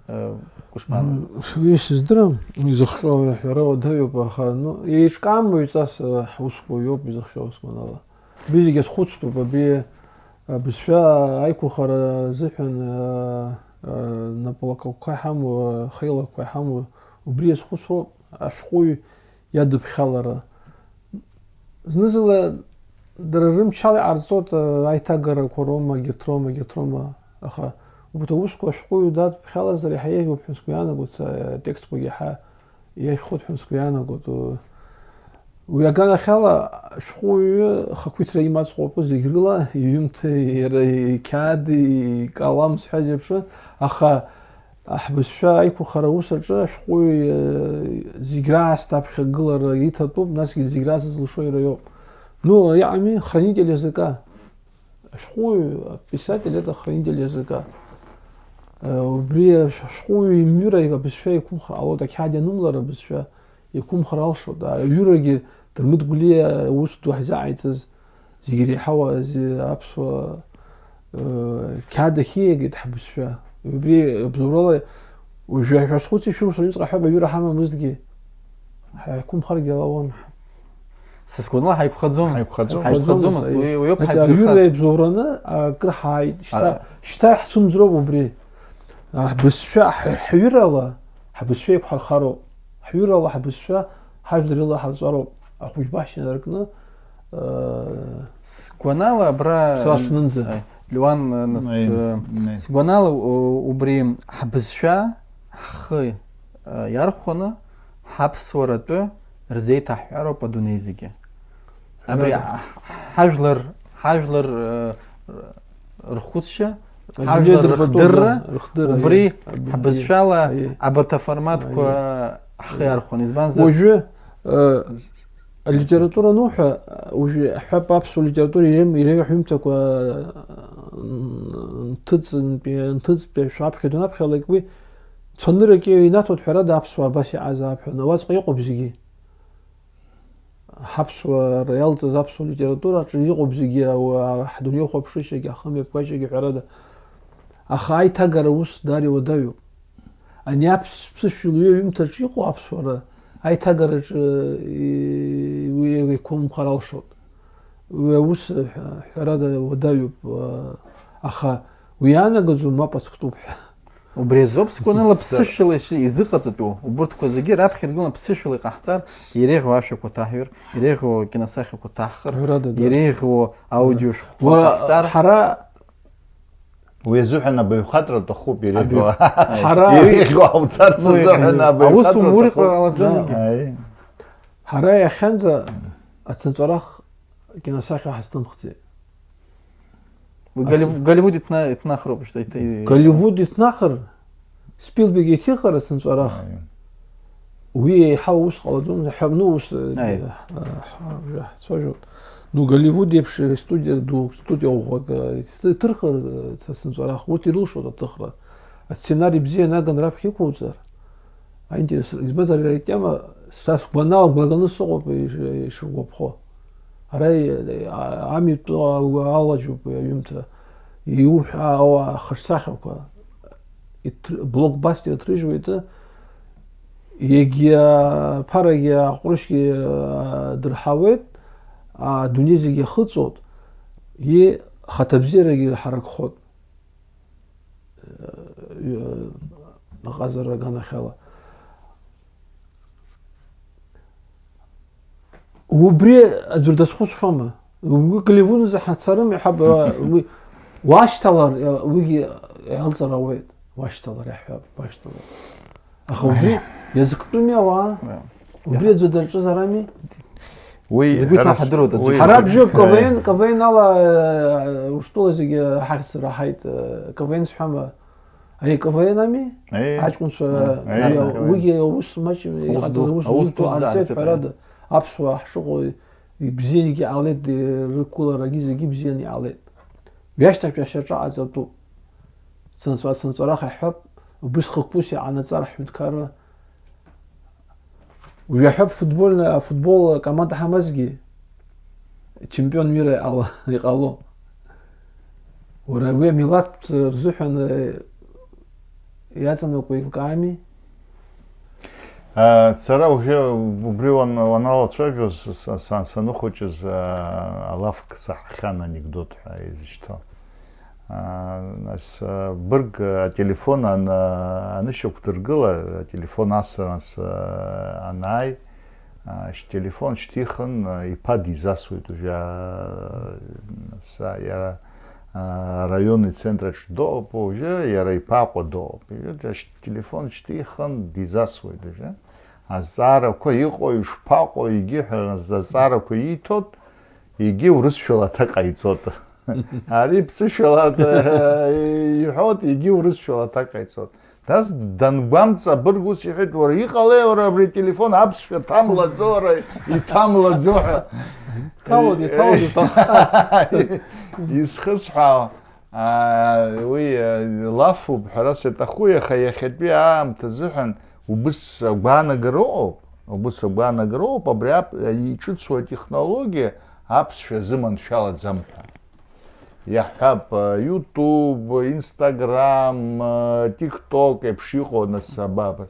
э, гәышԥала? М, уи сыздырам, изыхҟьо аҳәара уадаҩуп, аха, ну, еиҿкаам уаҩҵас, э, ҳусқәа иоуп изыхҟьо, усманала. Уи зегьы азхәыцтәуп, абри, э, абызшәа аиқәырхара азыҳәан, э, э, напалакақәа иҳамоу, э, хеилақәа иҳамоу, убри иазхәыцуа ашәҟәыҩҩы иадыԥхьалара. Зны-зынла дара рымчала иҟарҵоит, а, аиҭагарақәа роума, егьырҭ роума, егьырҭ роума, аха убарҭ аусқәа ашәҟәыҩҩы дадыԥхьалазар иаҳа еиӷьуп ҳәа сгәы иаанагоит, са атекстқәагьы иаҳа иахьхәоит ҳәа сгәы иаанагоит. Уи аганахьала ашәҟәыҩҩы ахақәиҭра имаҵ ҟоуп зегь рыла, иҩымҭеи иара иқьаади икалам сҳәаз еиԥш, аха Ҳбызшәа аиқәырхара аус аҿы ашәҟәыҩҩы зегь раасҭа аԥхьагылара иҭатәуп, насгьы зегь раасҭа зылшо иара иоуп. Ну, иҟами, хранитель языка. Ашәҟәыҩҩы, аписатель, это хранитель языка. Э, убри ашәҟәыҩҩы имҩыра абызшәа иқәымхар ҟалоит, ақьаад ианумлар абызшәа иқәымхар алшоит. Аҩырагьы Дырмит Гәлиа аус ду ҳзаҟаиҵаз Зегь иреиҳау ази-, аԥсуа, э, қьаад ахьиагеит ҳбызшәа. Убри абзоурала уажәы шәазхәыци, шәусура иҵҟаҳәа абаҩыра ҳамамызҭгьы. Ҳаиқәымхаргьы ала уан. Са сгәанала ҳаиқәхаӡомызт. Ҳаиқәхаӡомызт. Ҳаиқәхаӡомызт. Ҳаиқәхаӡомызт. Уи, уи ауп значит, ҳаиқәзырхаз. Аҩыра ибзоураны акыр ҳааит. Шьҭа, а, шьҭа иаҳцәымӡроуп убри. А, ҳбызшәа, ҳ-, ҳҩырала, ҳбызшәа еиқәҳархароуп. Ҳҩырала ҳбызшәа, ҳажәлар рыла ҳарҵароуп. Ахәыҷбаҳча инаркны, э, Сгәанала абра, сара шнынӡа. Аи, Леуан, э, нас, Аи, э, аи. Сгәанала, у-, убри ҳбызшәа ҳхы, э, иархәаны ҳаԥсуаратәы рзеиҭаҳҳәароуп адунеи зегьы. Абри Ҳәарада. Ҳ-, ҳажәлар, ҳажәлар, э, рхәыцшьа, Адунеи ҳажәлар дырба-, рхдырра, рхдырра, убри аиеи, адунеи, ҳбызшәала аиеи. Абарҭ аформатқәа Аиеи. Ҳхы иархәон. Избанзар? Уажәы, э, алитература ануҳәа, уажәы ҳҳәап, аԥсуа литература иреим-, иреиӷьу ҳҩымҭақәа, э, нҭыҵынтәи, нҭыҵтәи шәаԥхьа данаԥхьалак уи цәаныррак инаҭоит, ҳәарада, аԥсуаа абас иҟазаап ҳәа, уаҵәҟьа иҟоуп зегьы. Ҳаԥсуара иалҵыз аԥсуа литература аҿы иҟоуп зегьы, ауаа, ҳдунеихәаԥшышьагьы, ҳхымҩаԥгашьагьы, ҳәарада. Аха аиҭагара ус даара иуадаҩуп. Ани аԥс-, ԥсышәала уи аҩымҭаҿы иҟоу аԥсуара аиҭагараҿы, и-, уи еиқәымхар алшоит. Уи аус, ҳәа-, ҳәарада, уадаҩуп, а, аха уи иаанагаӡом мап ацәктәуп ҳәа. Убри азоуп сгәанала Сара ԥсышәала иши-, изыҟаҵатәу. Убурҭқәа зегьы раԥхьа иргыланы ԥсышәала иҟаҳҵар, иреиӷьу ашәақәа ҭаҳҩыр, иреиӷьу акиносахьақәа ҭаҳхыр, Ҳәарада, да. Иреиӷьу аудиошәҟәқәа Уара, ҟаҳҵар. Ҳара Уи азыҳәан абаҩхатәра аҭахуп, иреиӷьу. Абаҩх-, ҳара Иреиӷьу ҟауҵарц Ну, азыҳәан иреиӷьу. Аус абаҩхатәра умур аҭахуп. Иҟалаӡом. Да. Аи. Ҳара иахьанӡа ацынҵәарах киносахьа ҳазҭымхӡеит. Уи Ас- Голлив-, Голливуд иҭна-, иҭнахроуп, шьҭа, иҭ-, Голливуд иҭнахыр, Спилберг иахьыҟара сынҵәарах, Аиеи. Уи еиҳа ус ҟалаӡом, ҳәа, ну, ус, э, Аиеи. Ҳ-, ҳ-, ҳцәажәоит. Ну, Голливуд еиԥш студиа ду, студиа ӷәӷәак, э, иҭ-, иҭырхыр, э, са сынҵәарах, урҭ ирылшоит аҭыхра. Асценари бзиа наган раԥхьа иқәуҵар, аинтерес, избанзар, иара итема, са сгәанала, гәлаганы сыҟоуп иш-, ишыргәаԥхо. Ара и-, а-, амитә алаџьоуп уи аҩымҭа. Иуҳәа ауаа ахаҿсахьақәа, иҭр-, блокбастер иҭрыжьуеит, егьи аԥарагьы аҟәрышьгьы, а, дырҳауеит, адунеи зегьы иахыҵуеит, и-, хаҭабзиарагьы ҳаракхоит. Э, аҟазара аганахьала. Убри аӡәыр дазхәыцхьоума? Убри Голливудынӡа ҳацарым, иҳәап, уи, уашьҭалар, уигьы иалҵыр ауеит. Уашьҭалар, иаҳҳәап, уашьҭалар. Аха убри иазктәыми ауаа? Да. Убри аӡәы даҿызарами? Уи Згәы ҳара с-, иҭаҳадыруеит аӡәы. Уи Ҳара абжьы К В Н, К В Н ала, э, Урыстәыла зегьы ҳахьӡ раҳаит, э, К В Н сҳәама? Ари К В Н ами? Аиеи. Аҷкәынцәа, Аиеи. Аиеи, Аиеи. Уигьы аус маҷ Аус иҟаҵаз ду, аус аус дуӡӡа дуӡӡа ааӡеит, ааӡеит, ҳәарада, аиеи. Аԥсуаа ҳшыҟоу ибзиангьы ҟалеит, рықәларагьы зегьы бзианы иҟалеит. Уи ашьҭахь ашьаҿа аҵатәуп. Цынҵәа-, цынҵәарах иаҳҳәап, убыс хықәкыс иҟанаҵар ҳҳәынҭқарра. Уажәы иаҳҳәап, футбольна-, афутбол акоманда ҳамазгьы, чемпион мира иҟало, иҟало. Уара уи амилаҭ рзыҳәан, э, иаҵанакуа еилкаами? А, сара уажәы убри уан-, уаналацәажәоз, с-, с-, сан-, саныхәыҷыз, а, алафк саҳахьан, анекдот ҳәа изышьҭоу. Аа, нас, аа, бырг, аа, ателефон ан-, аа, анышьақәдыргыла, ателефон асра, нас, аа, анааи, аа, ш-, телефон шьҭихын, аа, иԥа дизасуеит уажәы, аа, нас, аа, иара, аа, араионный центраҿ доуп уажәы, иара иԥа Аҟәа доуп. Ш-, телефон шьҭихын, дизасуеит уажәы. Азҵаарақәа иҟои, ишԥаҟоу, егьи ҳәа азҵаарақәа ииҭоит, егьи урысшәала аҭак ҟаиҵоит. Ари ԥсышәала, э, иҳәоит, егьи урысшәала аҭак ҟаиҵоит. Нас дангәамҵ, абырг ус иҳәеит, уара, иҟалеи, уара, абри ателефон аԥсшәа ҭамлаӡо, уара, иҭамлаӡо ҳәа. Ҭалоит, иҭалоит, иҭалоит. Исхысҳәаауа, аа, уи, э, лафуп ҳәа саҭаху, иаха иахьатәи аамҭа азыҳәан убыс агәаанагара ыҟоуп, убыс агәаанагара ыҟоуп, абри ап-, иҿыцу атехнологиа аԥсшәа азыманшәалаӡам ҳәа. Иаҳҳәап, YouTube, Instagram, TikTok еиԥш иҟоу анасабаба.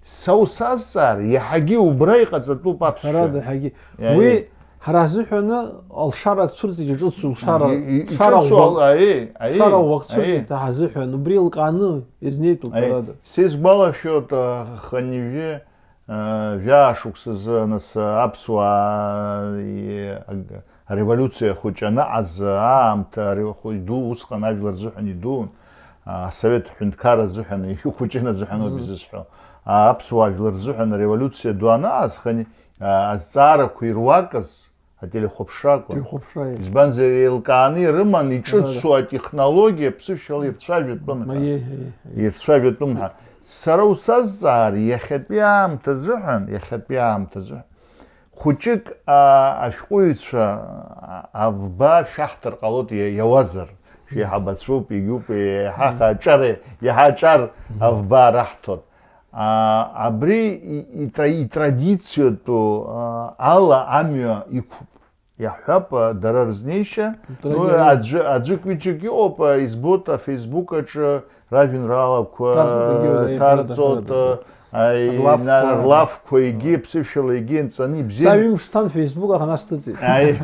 Са усазҵаар, иаҳагьы убра иҟаҵатәуп аԥсшәа. Ҳәарада, иаҳагьы. Иа-, Уи иа- ҳара ҳзыҳәаны алшара ак цәырҵит, иҿыцу лшара, И-, и-, лшара иҿыцу ӷәӷәа-, ал-, аиеи, аиеи, лшара ӷәӷәак аиеи. Цәырҵит ҳазыҳәан, убри еилкааны изнеитәуп, Аиеи. Ҳәарада. Сизгәалашәоит, а, хынҩажәи, а, жәаа шықәсазы, нас, а, аԥсуаа, и-, аг-, ареволиуциа хәыҷы аныҟаз аамҭа, ари хәыҷ ду усҟан ажәлар рзыҳәан идуун, а, асовет ҳәынҭқарра азыҳәан, ихәыҷын азыҳәан ауп Мгм. изысҳәо. А, аԥсуаа жәлар рзыҳәан ареволиуциа ду аныҟаз, хани, а, азҵаарақәа ируакыз, ателехәаԥшрақәа. Ателехәаԥшра, иа. Избанзар, еилкааны ирыман, иҿыцу Ҳәарада. Атехнологиа ԥсышәала ирцәажәатәым ҳәа. Аиеи, аиеи, аиеи. Ирцәажәатәым ҳәа. Сара усазҵаар, иахьатәи аамҭа азыҳәан, иахьатәи аамҭа азыҳәан, хәыҷык, а, ашәҟәыҩҩцәа, а, авба шәаҳҭар ҟалоит, иа-, иауазар. Шәеиҳабацәоуп, егьуп, еиҳа аҿар, еиҳа аҿар авба раҳҭоит. А, абри и-, итра-, итрадициатәу, а, ала амҩа иқәуп. Иаҳҳәап, а, дара рызнеишьа. Традициа. Ну, аӡәы-, аӡәык-ҩыџьак иҟоуп, а, избоит, афейсбук аҿы ражәеинраалақәа Тарҵоит, егьи, егьи, тарҵоит, егьи, а, а, Рлафқәа. Рлафқәа, егьи ԥсышәала, егьи нҵаны ибзиан. Са ҩымш сцан фейсбук аҟны сҭыҵит. Аи,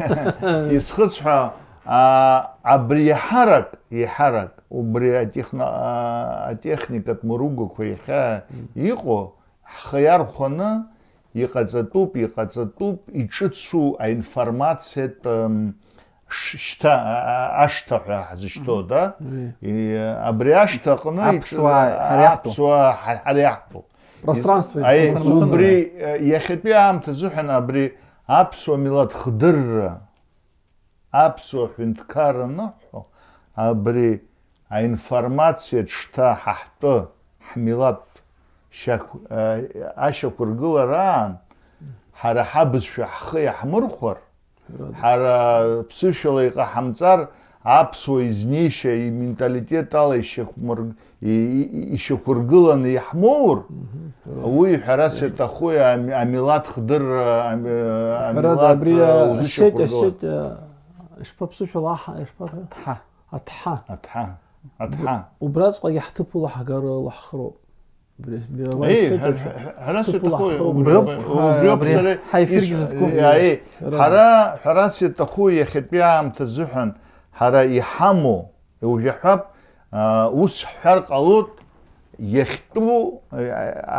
исхысҳәа, а, абри иаҳарак, иаҳарак, убри атехно-, а, атехникатә мыругақәа иахьа Мм. иҟоу, ҳхы иархәаны иҟаҵатәуп, иҟаҵатәуп, иҿыцу аинформациатә, м, ш-, шьҭа, а, а, ашҭа ҳәа ҳзышьҭоу, Мгм. да? Мм. И, абри ашҭа аҟны иҿ-, Аԥсуаа ҳара иаҳтәу. Аԥсуаа ҳа-, ҳара иаҳтәу. Пространство Аи, информационное. Убри, э, иахьатәи аамҭа азыҳәан абри аԥсуа милаҭ хдырра, аԥсуа ҳәынҭқарра аныҳәо, абри аинформациатә шҭа ҳа ҳтәы, ҳмилаҭтә шьақә-, э, ашьақәыргылараан, ҳара ҳабызшәа ҳхы иаҳмырхәар, Ҳәарада. Ҳара ԥсышәала иҟаҳамҵар, аԥсуа изнеишьа, именталитет ала ишьақәмыр-, и-, и-, ишьақәыргыланы иаҳмоур, Мгм, ҳәарада. Уи, ҳәарас иаҭаху, ами-, амилаҭ хдырра, ами-, Ҳәарада, амилаҭ, абри а, узышьақәыргыла. Осет, Осет, а, ишԥа ԥсышәала аҳ-, ишԥа-, Ҭҳа. Аҭҳа. Аҭҳа. Аҭҳа. Убраҵәҟьагьы ҳҭыԥ улаҳгар лаҳхроуп. Абри, абри Еи, ҳәа-, ҳәа-, ҳәарас ҭыԥ иаҭаху, улаҳхроуп. Убриоуп, Убриоуп, убриоуп абри сара ҳаефиргьы ис-, зызку. Иа-, еи, Ҳәарада. Ҳара, ҳәарас иаҭаху иахьатәи аамҭа азыҳәан ҳара иҳамоу, уажә иаҳҳәап, а, ус ҳҳәар ҟалоит, иахьтәу, а,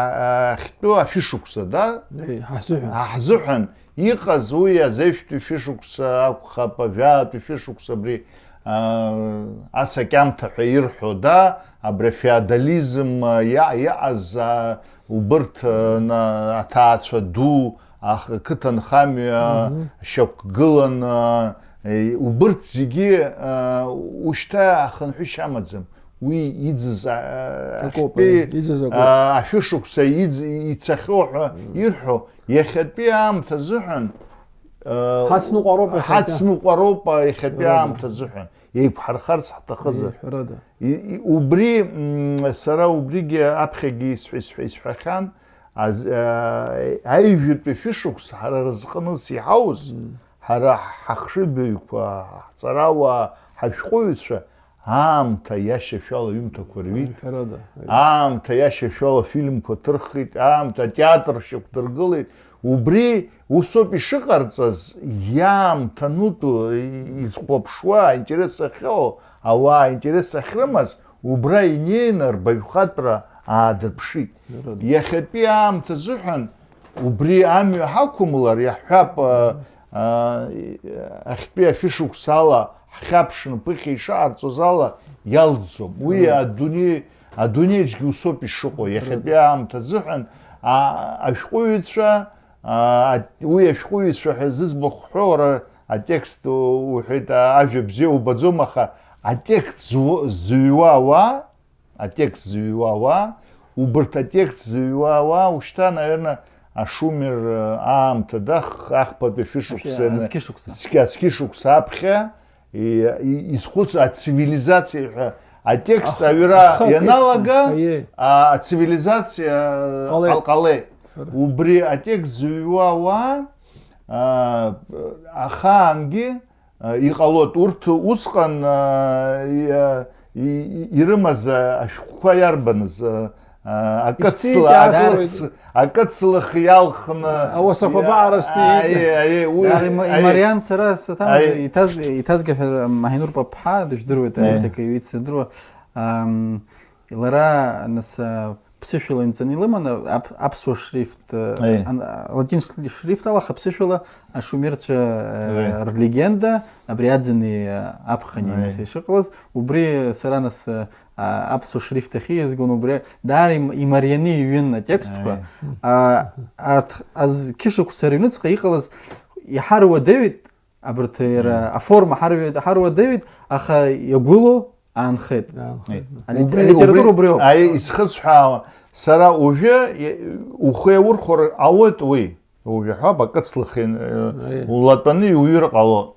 а, ахьтәу ашәышықәса, да? Еи, ҳазыҳәан. Ҳазыҳәан иҟаз уи азеижәтәи шәышықәса акәхап, ажәаатәи шәышықәса абри, а, асакьамҭа ҳәа ирҳәо, да? Абри афеодализм, а, иа-, иааз, а, убырҭ, а, на-, аҭаацәа ду, ах-, ақыҭанхамҩа Мгм. шьақәгылан, а, е, убырҭ зегьы, а, ушьҭа ахынҳәышьа амаӡам. Уи иӡыз, а, Акоуп, ахьтәи, аи, иӡыз акоуп. А, ашәышықәса иӡ-, ицахьоу ҳәа Мгм. ирҳәо, иахьатәи аамҭа азыҳәан, а, Ҳацныҟәароуп иахьатәи. Ҳацныҟәароуп, а, иахьатәи Ҳәарада. Аамҭа азыҳәан. Еиқәҳархарц ҳҭахызар. Еи, ҳәарада. И, и, убри, м, сара убригьы аԥхьагьы исҳәа-, исҳәа-, исҳәахьан, аз-, а, аҩажәатәи шәышықәса ҳара рызҟыныс иҳауз, Мм. ҳара ҳахшыҩбаҩқәа, ҳҵарауаа, ҳашәҟәыҩҩцәа аамҭа иашьашәала аҩымҭақәа руит. Ҳәарада. Аамҭа иашьашәала афильмқәа ҭырхит, аамҭа атеатр шьақәдыргылеит. Убри усоуп ишыҟарҵаз, иаамҭанутәу, изхәаԥшуа, аинтерес ахьоу, ауаа аинтерес ахьрымаз, убра инеины рбаҩхатәра аадырԥшит. Ҳәарада. Иахьатәи аамҭа азыҳәан убри амҩа ҳақәымлар, иаҳҳәап, а, а, ахьтәи ашәышықәса ала ҳхьаԥшны ԥыхьа ишаҟарҵоз ала иалҵӡом. Уи Ҳәарада. Адунеи, адунеиаҿгьы усоуп ишыҟоу. Ҳәарада. Иахьатәи аамҭа азыҳәан, а, ашәҟәыҩҩцәа, А, а, уи ашәҟәыҩҩцәа ҳәа зыӡбахә ҳәо, уара атекст у-, уҳәеит, а, ажәа бзиа убаӡом, аха атекст зу-, зыҩуа ауаа, атекст зыҩуа ауаа, убарҭ атекст зыҩуа ауаа, ушьҭа, наверное, ашумер, а, аамҭа, да, х-, ахԥатәи ашәышықәса, Аԥхьа, зқьышықәса. Зқьа-, зқьышықәса аԥхьа, И, и, изхәыц-, ацивилизациа ҳәа атекст Аха, аҩра ахы акит, ианалага, аиеи. А, ацивилизациа Ҟалеит. Ҟал-, ҟалеит. Ҳәара. Убри атекст зыҩуа ауаа, Аа, ахаангьы, а, иҟалоит, урҭ усҟан, а, и-, а, и-, и-, ирымаз, а, ашәҟәқәа иарбаныз, а, а, акыцла, Ишьҭеиҵаауеит. акыц-, акыцлых иалхны, Ауасақәа иа-, бааразҭиит. аиеи, аиеи, уи, Иара има-, аиеи. имариан сара саҭамыз, Аиеи. иҭаз-, иҭазга ҳәа Маҳинур Паԥҳа дыжәдыруеит, Аиеи. аиҭакы иҩит сыздыруа. Ам, лара, нас, а, ԥсышәала инҵаны илыман, ап-, аԥсуа шрифт, э, Аиеи. ан-, а, латин шри-, шрифт ала, аха ԥсышәала ашумерцәа, э, Аиеи. рлегенда, абри аӡыни, э, аԥхыни, Аиеи. нас, ишыҟалаз, убри сара, нас, э, а, аԥсуа шрифт ахь ииазгон, убри даара им-, имарианы иҩын атекстқәа. Аиеи. А, арҭ азқьышықәса рыҩныҵҟа иҟалаз иҳаруадаҩит, абарҭ иара Аиеи. аформа ҳарҩа-, ҳаруадаҩит, аха иагәылоу аанхеит. Аанхеит. Алит-, Убри, алитература убри, убри ауп. аи, исхысҳәаауа, сара уажәы, и-, ухы иаурхәар ауеит уи. Уажәы ҳәа, бакыцлахин, э, Аиеи. улатәаны иуҩыр ҟало.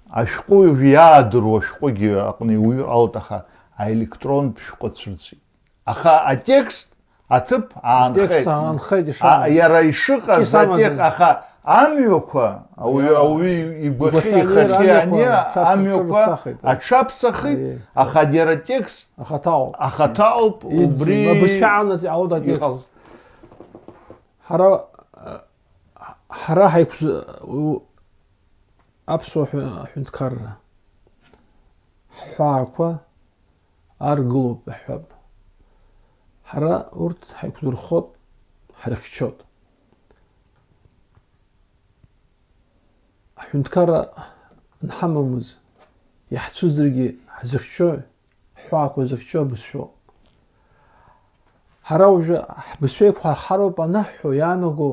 Ашәҟәы уажәы иаадыруа ашәҟәыгьы аҟны иуҩыр ҟалоит, аха аелектронтә шәҟәы цәырҵит. Аха атекст аҭыԥ аанхеит. Атекст аанхеит, ишамаз. А, иара ишыҟаз Ис амаӡам. атекст, аха амҩақәа, ауаҩы, Иа. ауаҩы игәахьы, Игәахьы ихахьы анеира, анеира, амҩақәа амҩақәа аҽаԥсахит. аҽаԥсахит, Аиеи. аха иара атекст Ахаҭа ауп. ахаҭа ауп, Иӡ-, убри абызшәа анаӡ иҟалоит атекст. иҟалоит. Ҳара, ҳара ҳаиқәз-, у-, аԥсуа ҳәа-, ҳәынҭқарра ҳҳәаақәа аргылоуп ҳҳәап. Ҳара урҭ ҳаиқәдырхот, ҳрыхьчот. Аҳәынҭқарра анҳамамыз, иаҳцәыӡыргьы ҳзыхьчои, ҳҳәаақәа зыхьчо абызшәоуп. Ҳара уажәы ҳбызшәа еиқәҳархароуп анаҳҳәо иаанаго,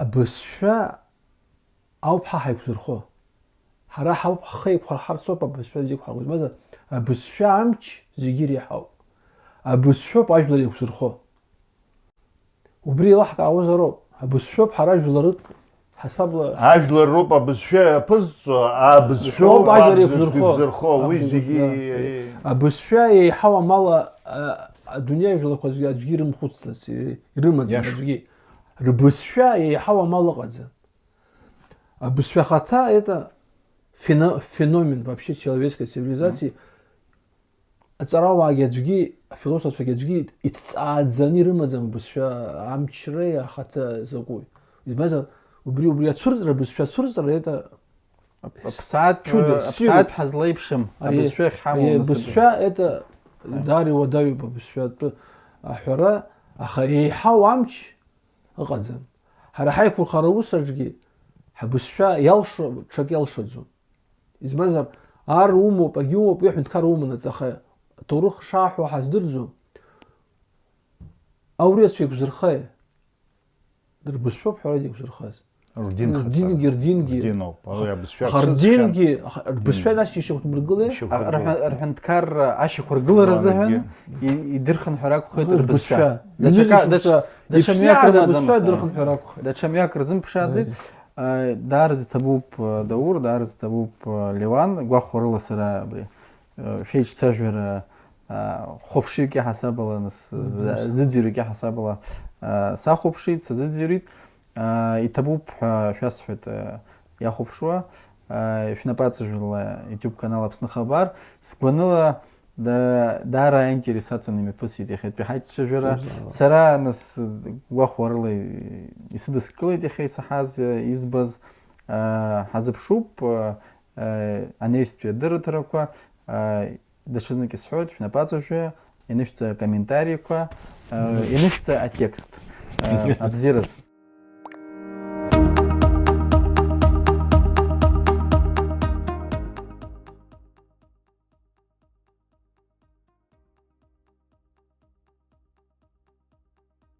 абызшәа ауп ҳа ҳаиқәзырхо. Ҳара ҳауп ҳхы еиқәҳархарц ауп абызшәа зегь ҳаргәызмазар, абызшәа амч зегьы иреиҳауп. Абызшәоуп ажәлар еиқәзырхо. Убри еилаҳкаауазароуп. Абызшәоуп ҳара жәларык ҳасабла Ажәлар роуп абызшәа иаԥызҵо, абызшәоуп Абызшәоуп ажәлар абз-, еиқәзырхо. еиқәзырхо, уи Абызшәа, зегьы, еи. Абызшәа еиҳау амала, а, адунеи ажәларқәа аӡәгьы, аӡәгьы ирымхәыцӡац, ирымаӡам Иаша. аӡәгьы. Рбызшәа еиҳау амал ыҟаӡам. Абызшәа ахаҭа, это фено-, феномен вообще человеческой цивилизации. Аҵарауаагьы аӡәгьы, афилософцәагьы аӡәгьы иҭҵааӡаны ирымаӡам абызшәа амчреи ахаҭа закәи. Избанзар, убри, убри ацәырҵра, абызшәа ацәырҵра, это Аԥсаатә, чудо, аԥсаатә сироуп. ҳазлеиԥшым, Аиеи, абызшәа ахьҳамоу аиеи, нас абызшәа, это Аиеи. даариуадаҩуп абызшәатәы аҳәара, аха еиҳау амч ыҟаӡам. Ҳара ҳаиқәырхара ус аҿгьы ҳабызшәа иалшо ҽак иалшаӡом. Избанзар, ар умоуп, агьы умоуп, уи аҳәынҭқар уманаҵ, аха аҭоурых шааҳәо ҳаздырӡом. Ауриацәа еиқәзырхеи? Рбызшәоуп ҳәарада еиқәзырхаз. Рдинхаҵара. Рдингьы, рдингьы. Рдин ауп. Ара абызшәа Аха ацәыӡхьан. рдингьы, аха рбызшәа Мм. нас ишьақәдмыргылеи? Ишьақәдмыргылеи. Арҳәа-, арҳәынҭқарра ашьақәыргыларазы Уаагьы. ҳәан и-, идырхынҳәыр акәхеит Рбызшәа. рбызшәа. Ҩнызқь Даҽакы, шықәса, даҽ-, даҽа иԥсны мҩак аҟара рымаӡамызт, абызшәа аха. дырхынҳәыр акәхеит. Даҽа мҩак рзымԥшааӡеит. Аиеи. Э, даараӡа иҭабуп, э, Даур, даараӡа иҭабуп, э, Леуан, гәахәарыла сара абри, э, шәеиҿцәажәара, э, хәаԥшыҩк иаҳасабала, нас, Мгм. зыӡырҩык иаҳасабала, э, сахәаԥшит, сазыӡырҩит. Э, иҭабуп ҳәа шәасҳәеит, э, иахәаԥшуа, э, шәнапаҵажәла YouTube канал Аԥсны Хабар. Сгәаныла, да-, даара аинтерес аҵаны имҩаԥысит иахьатәи ҳаиҿцәажәара. Узаала. Сара, нас, гәахәарыла исыдыскылеит иахьа исаҳаз, избаз, аа, ҳазыԥшуп, аа, анаҩстәи адырраҭарақәа, аа, даҽазнык исҳәоит, шәнапаҵажәа, ианышәҵа акомментариқәа, аа, Мгм. ианышәҵа атекст, аа, абзиараз.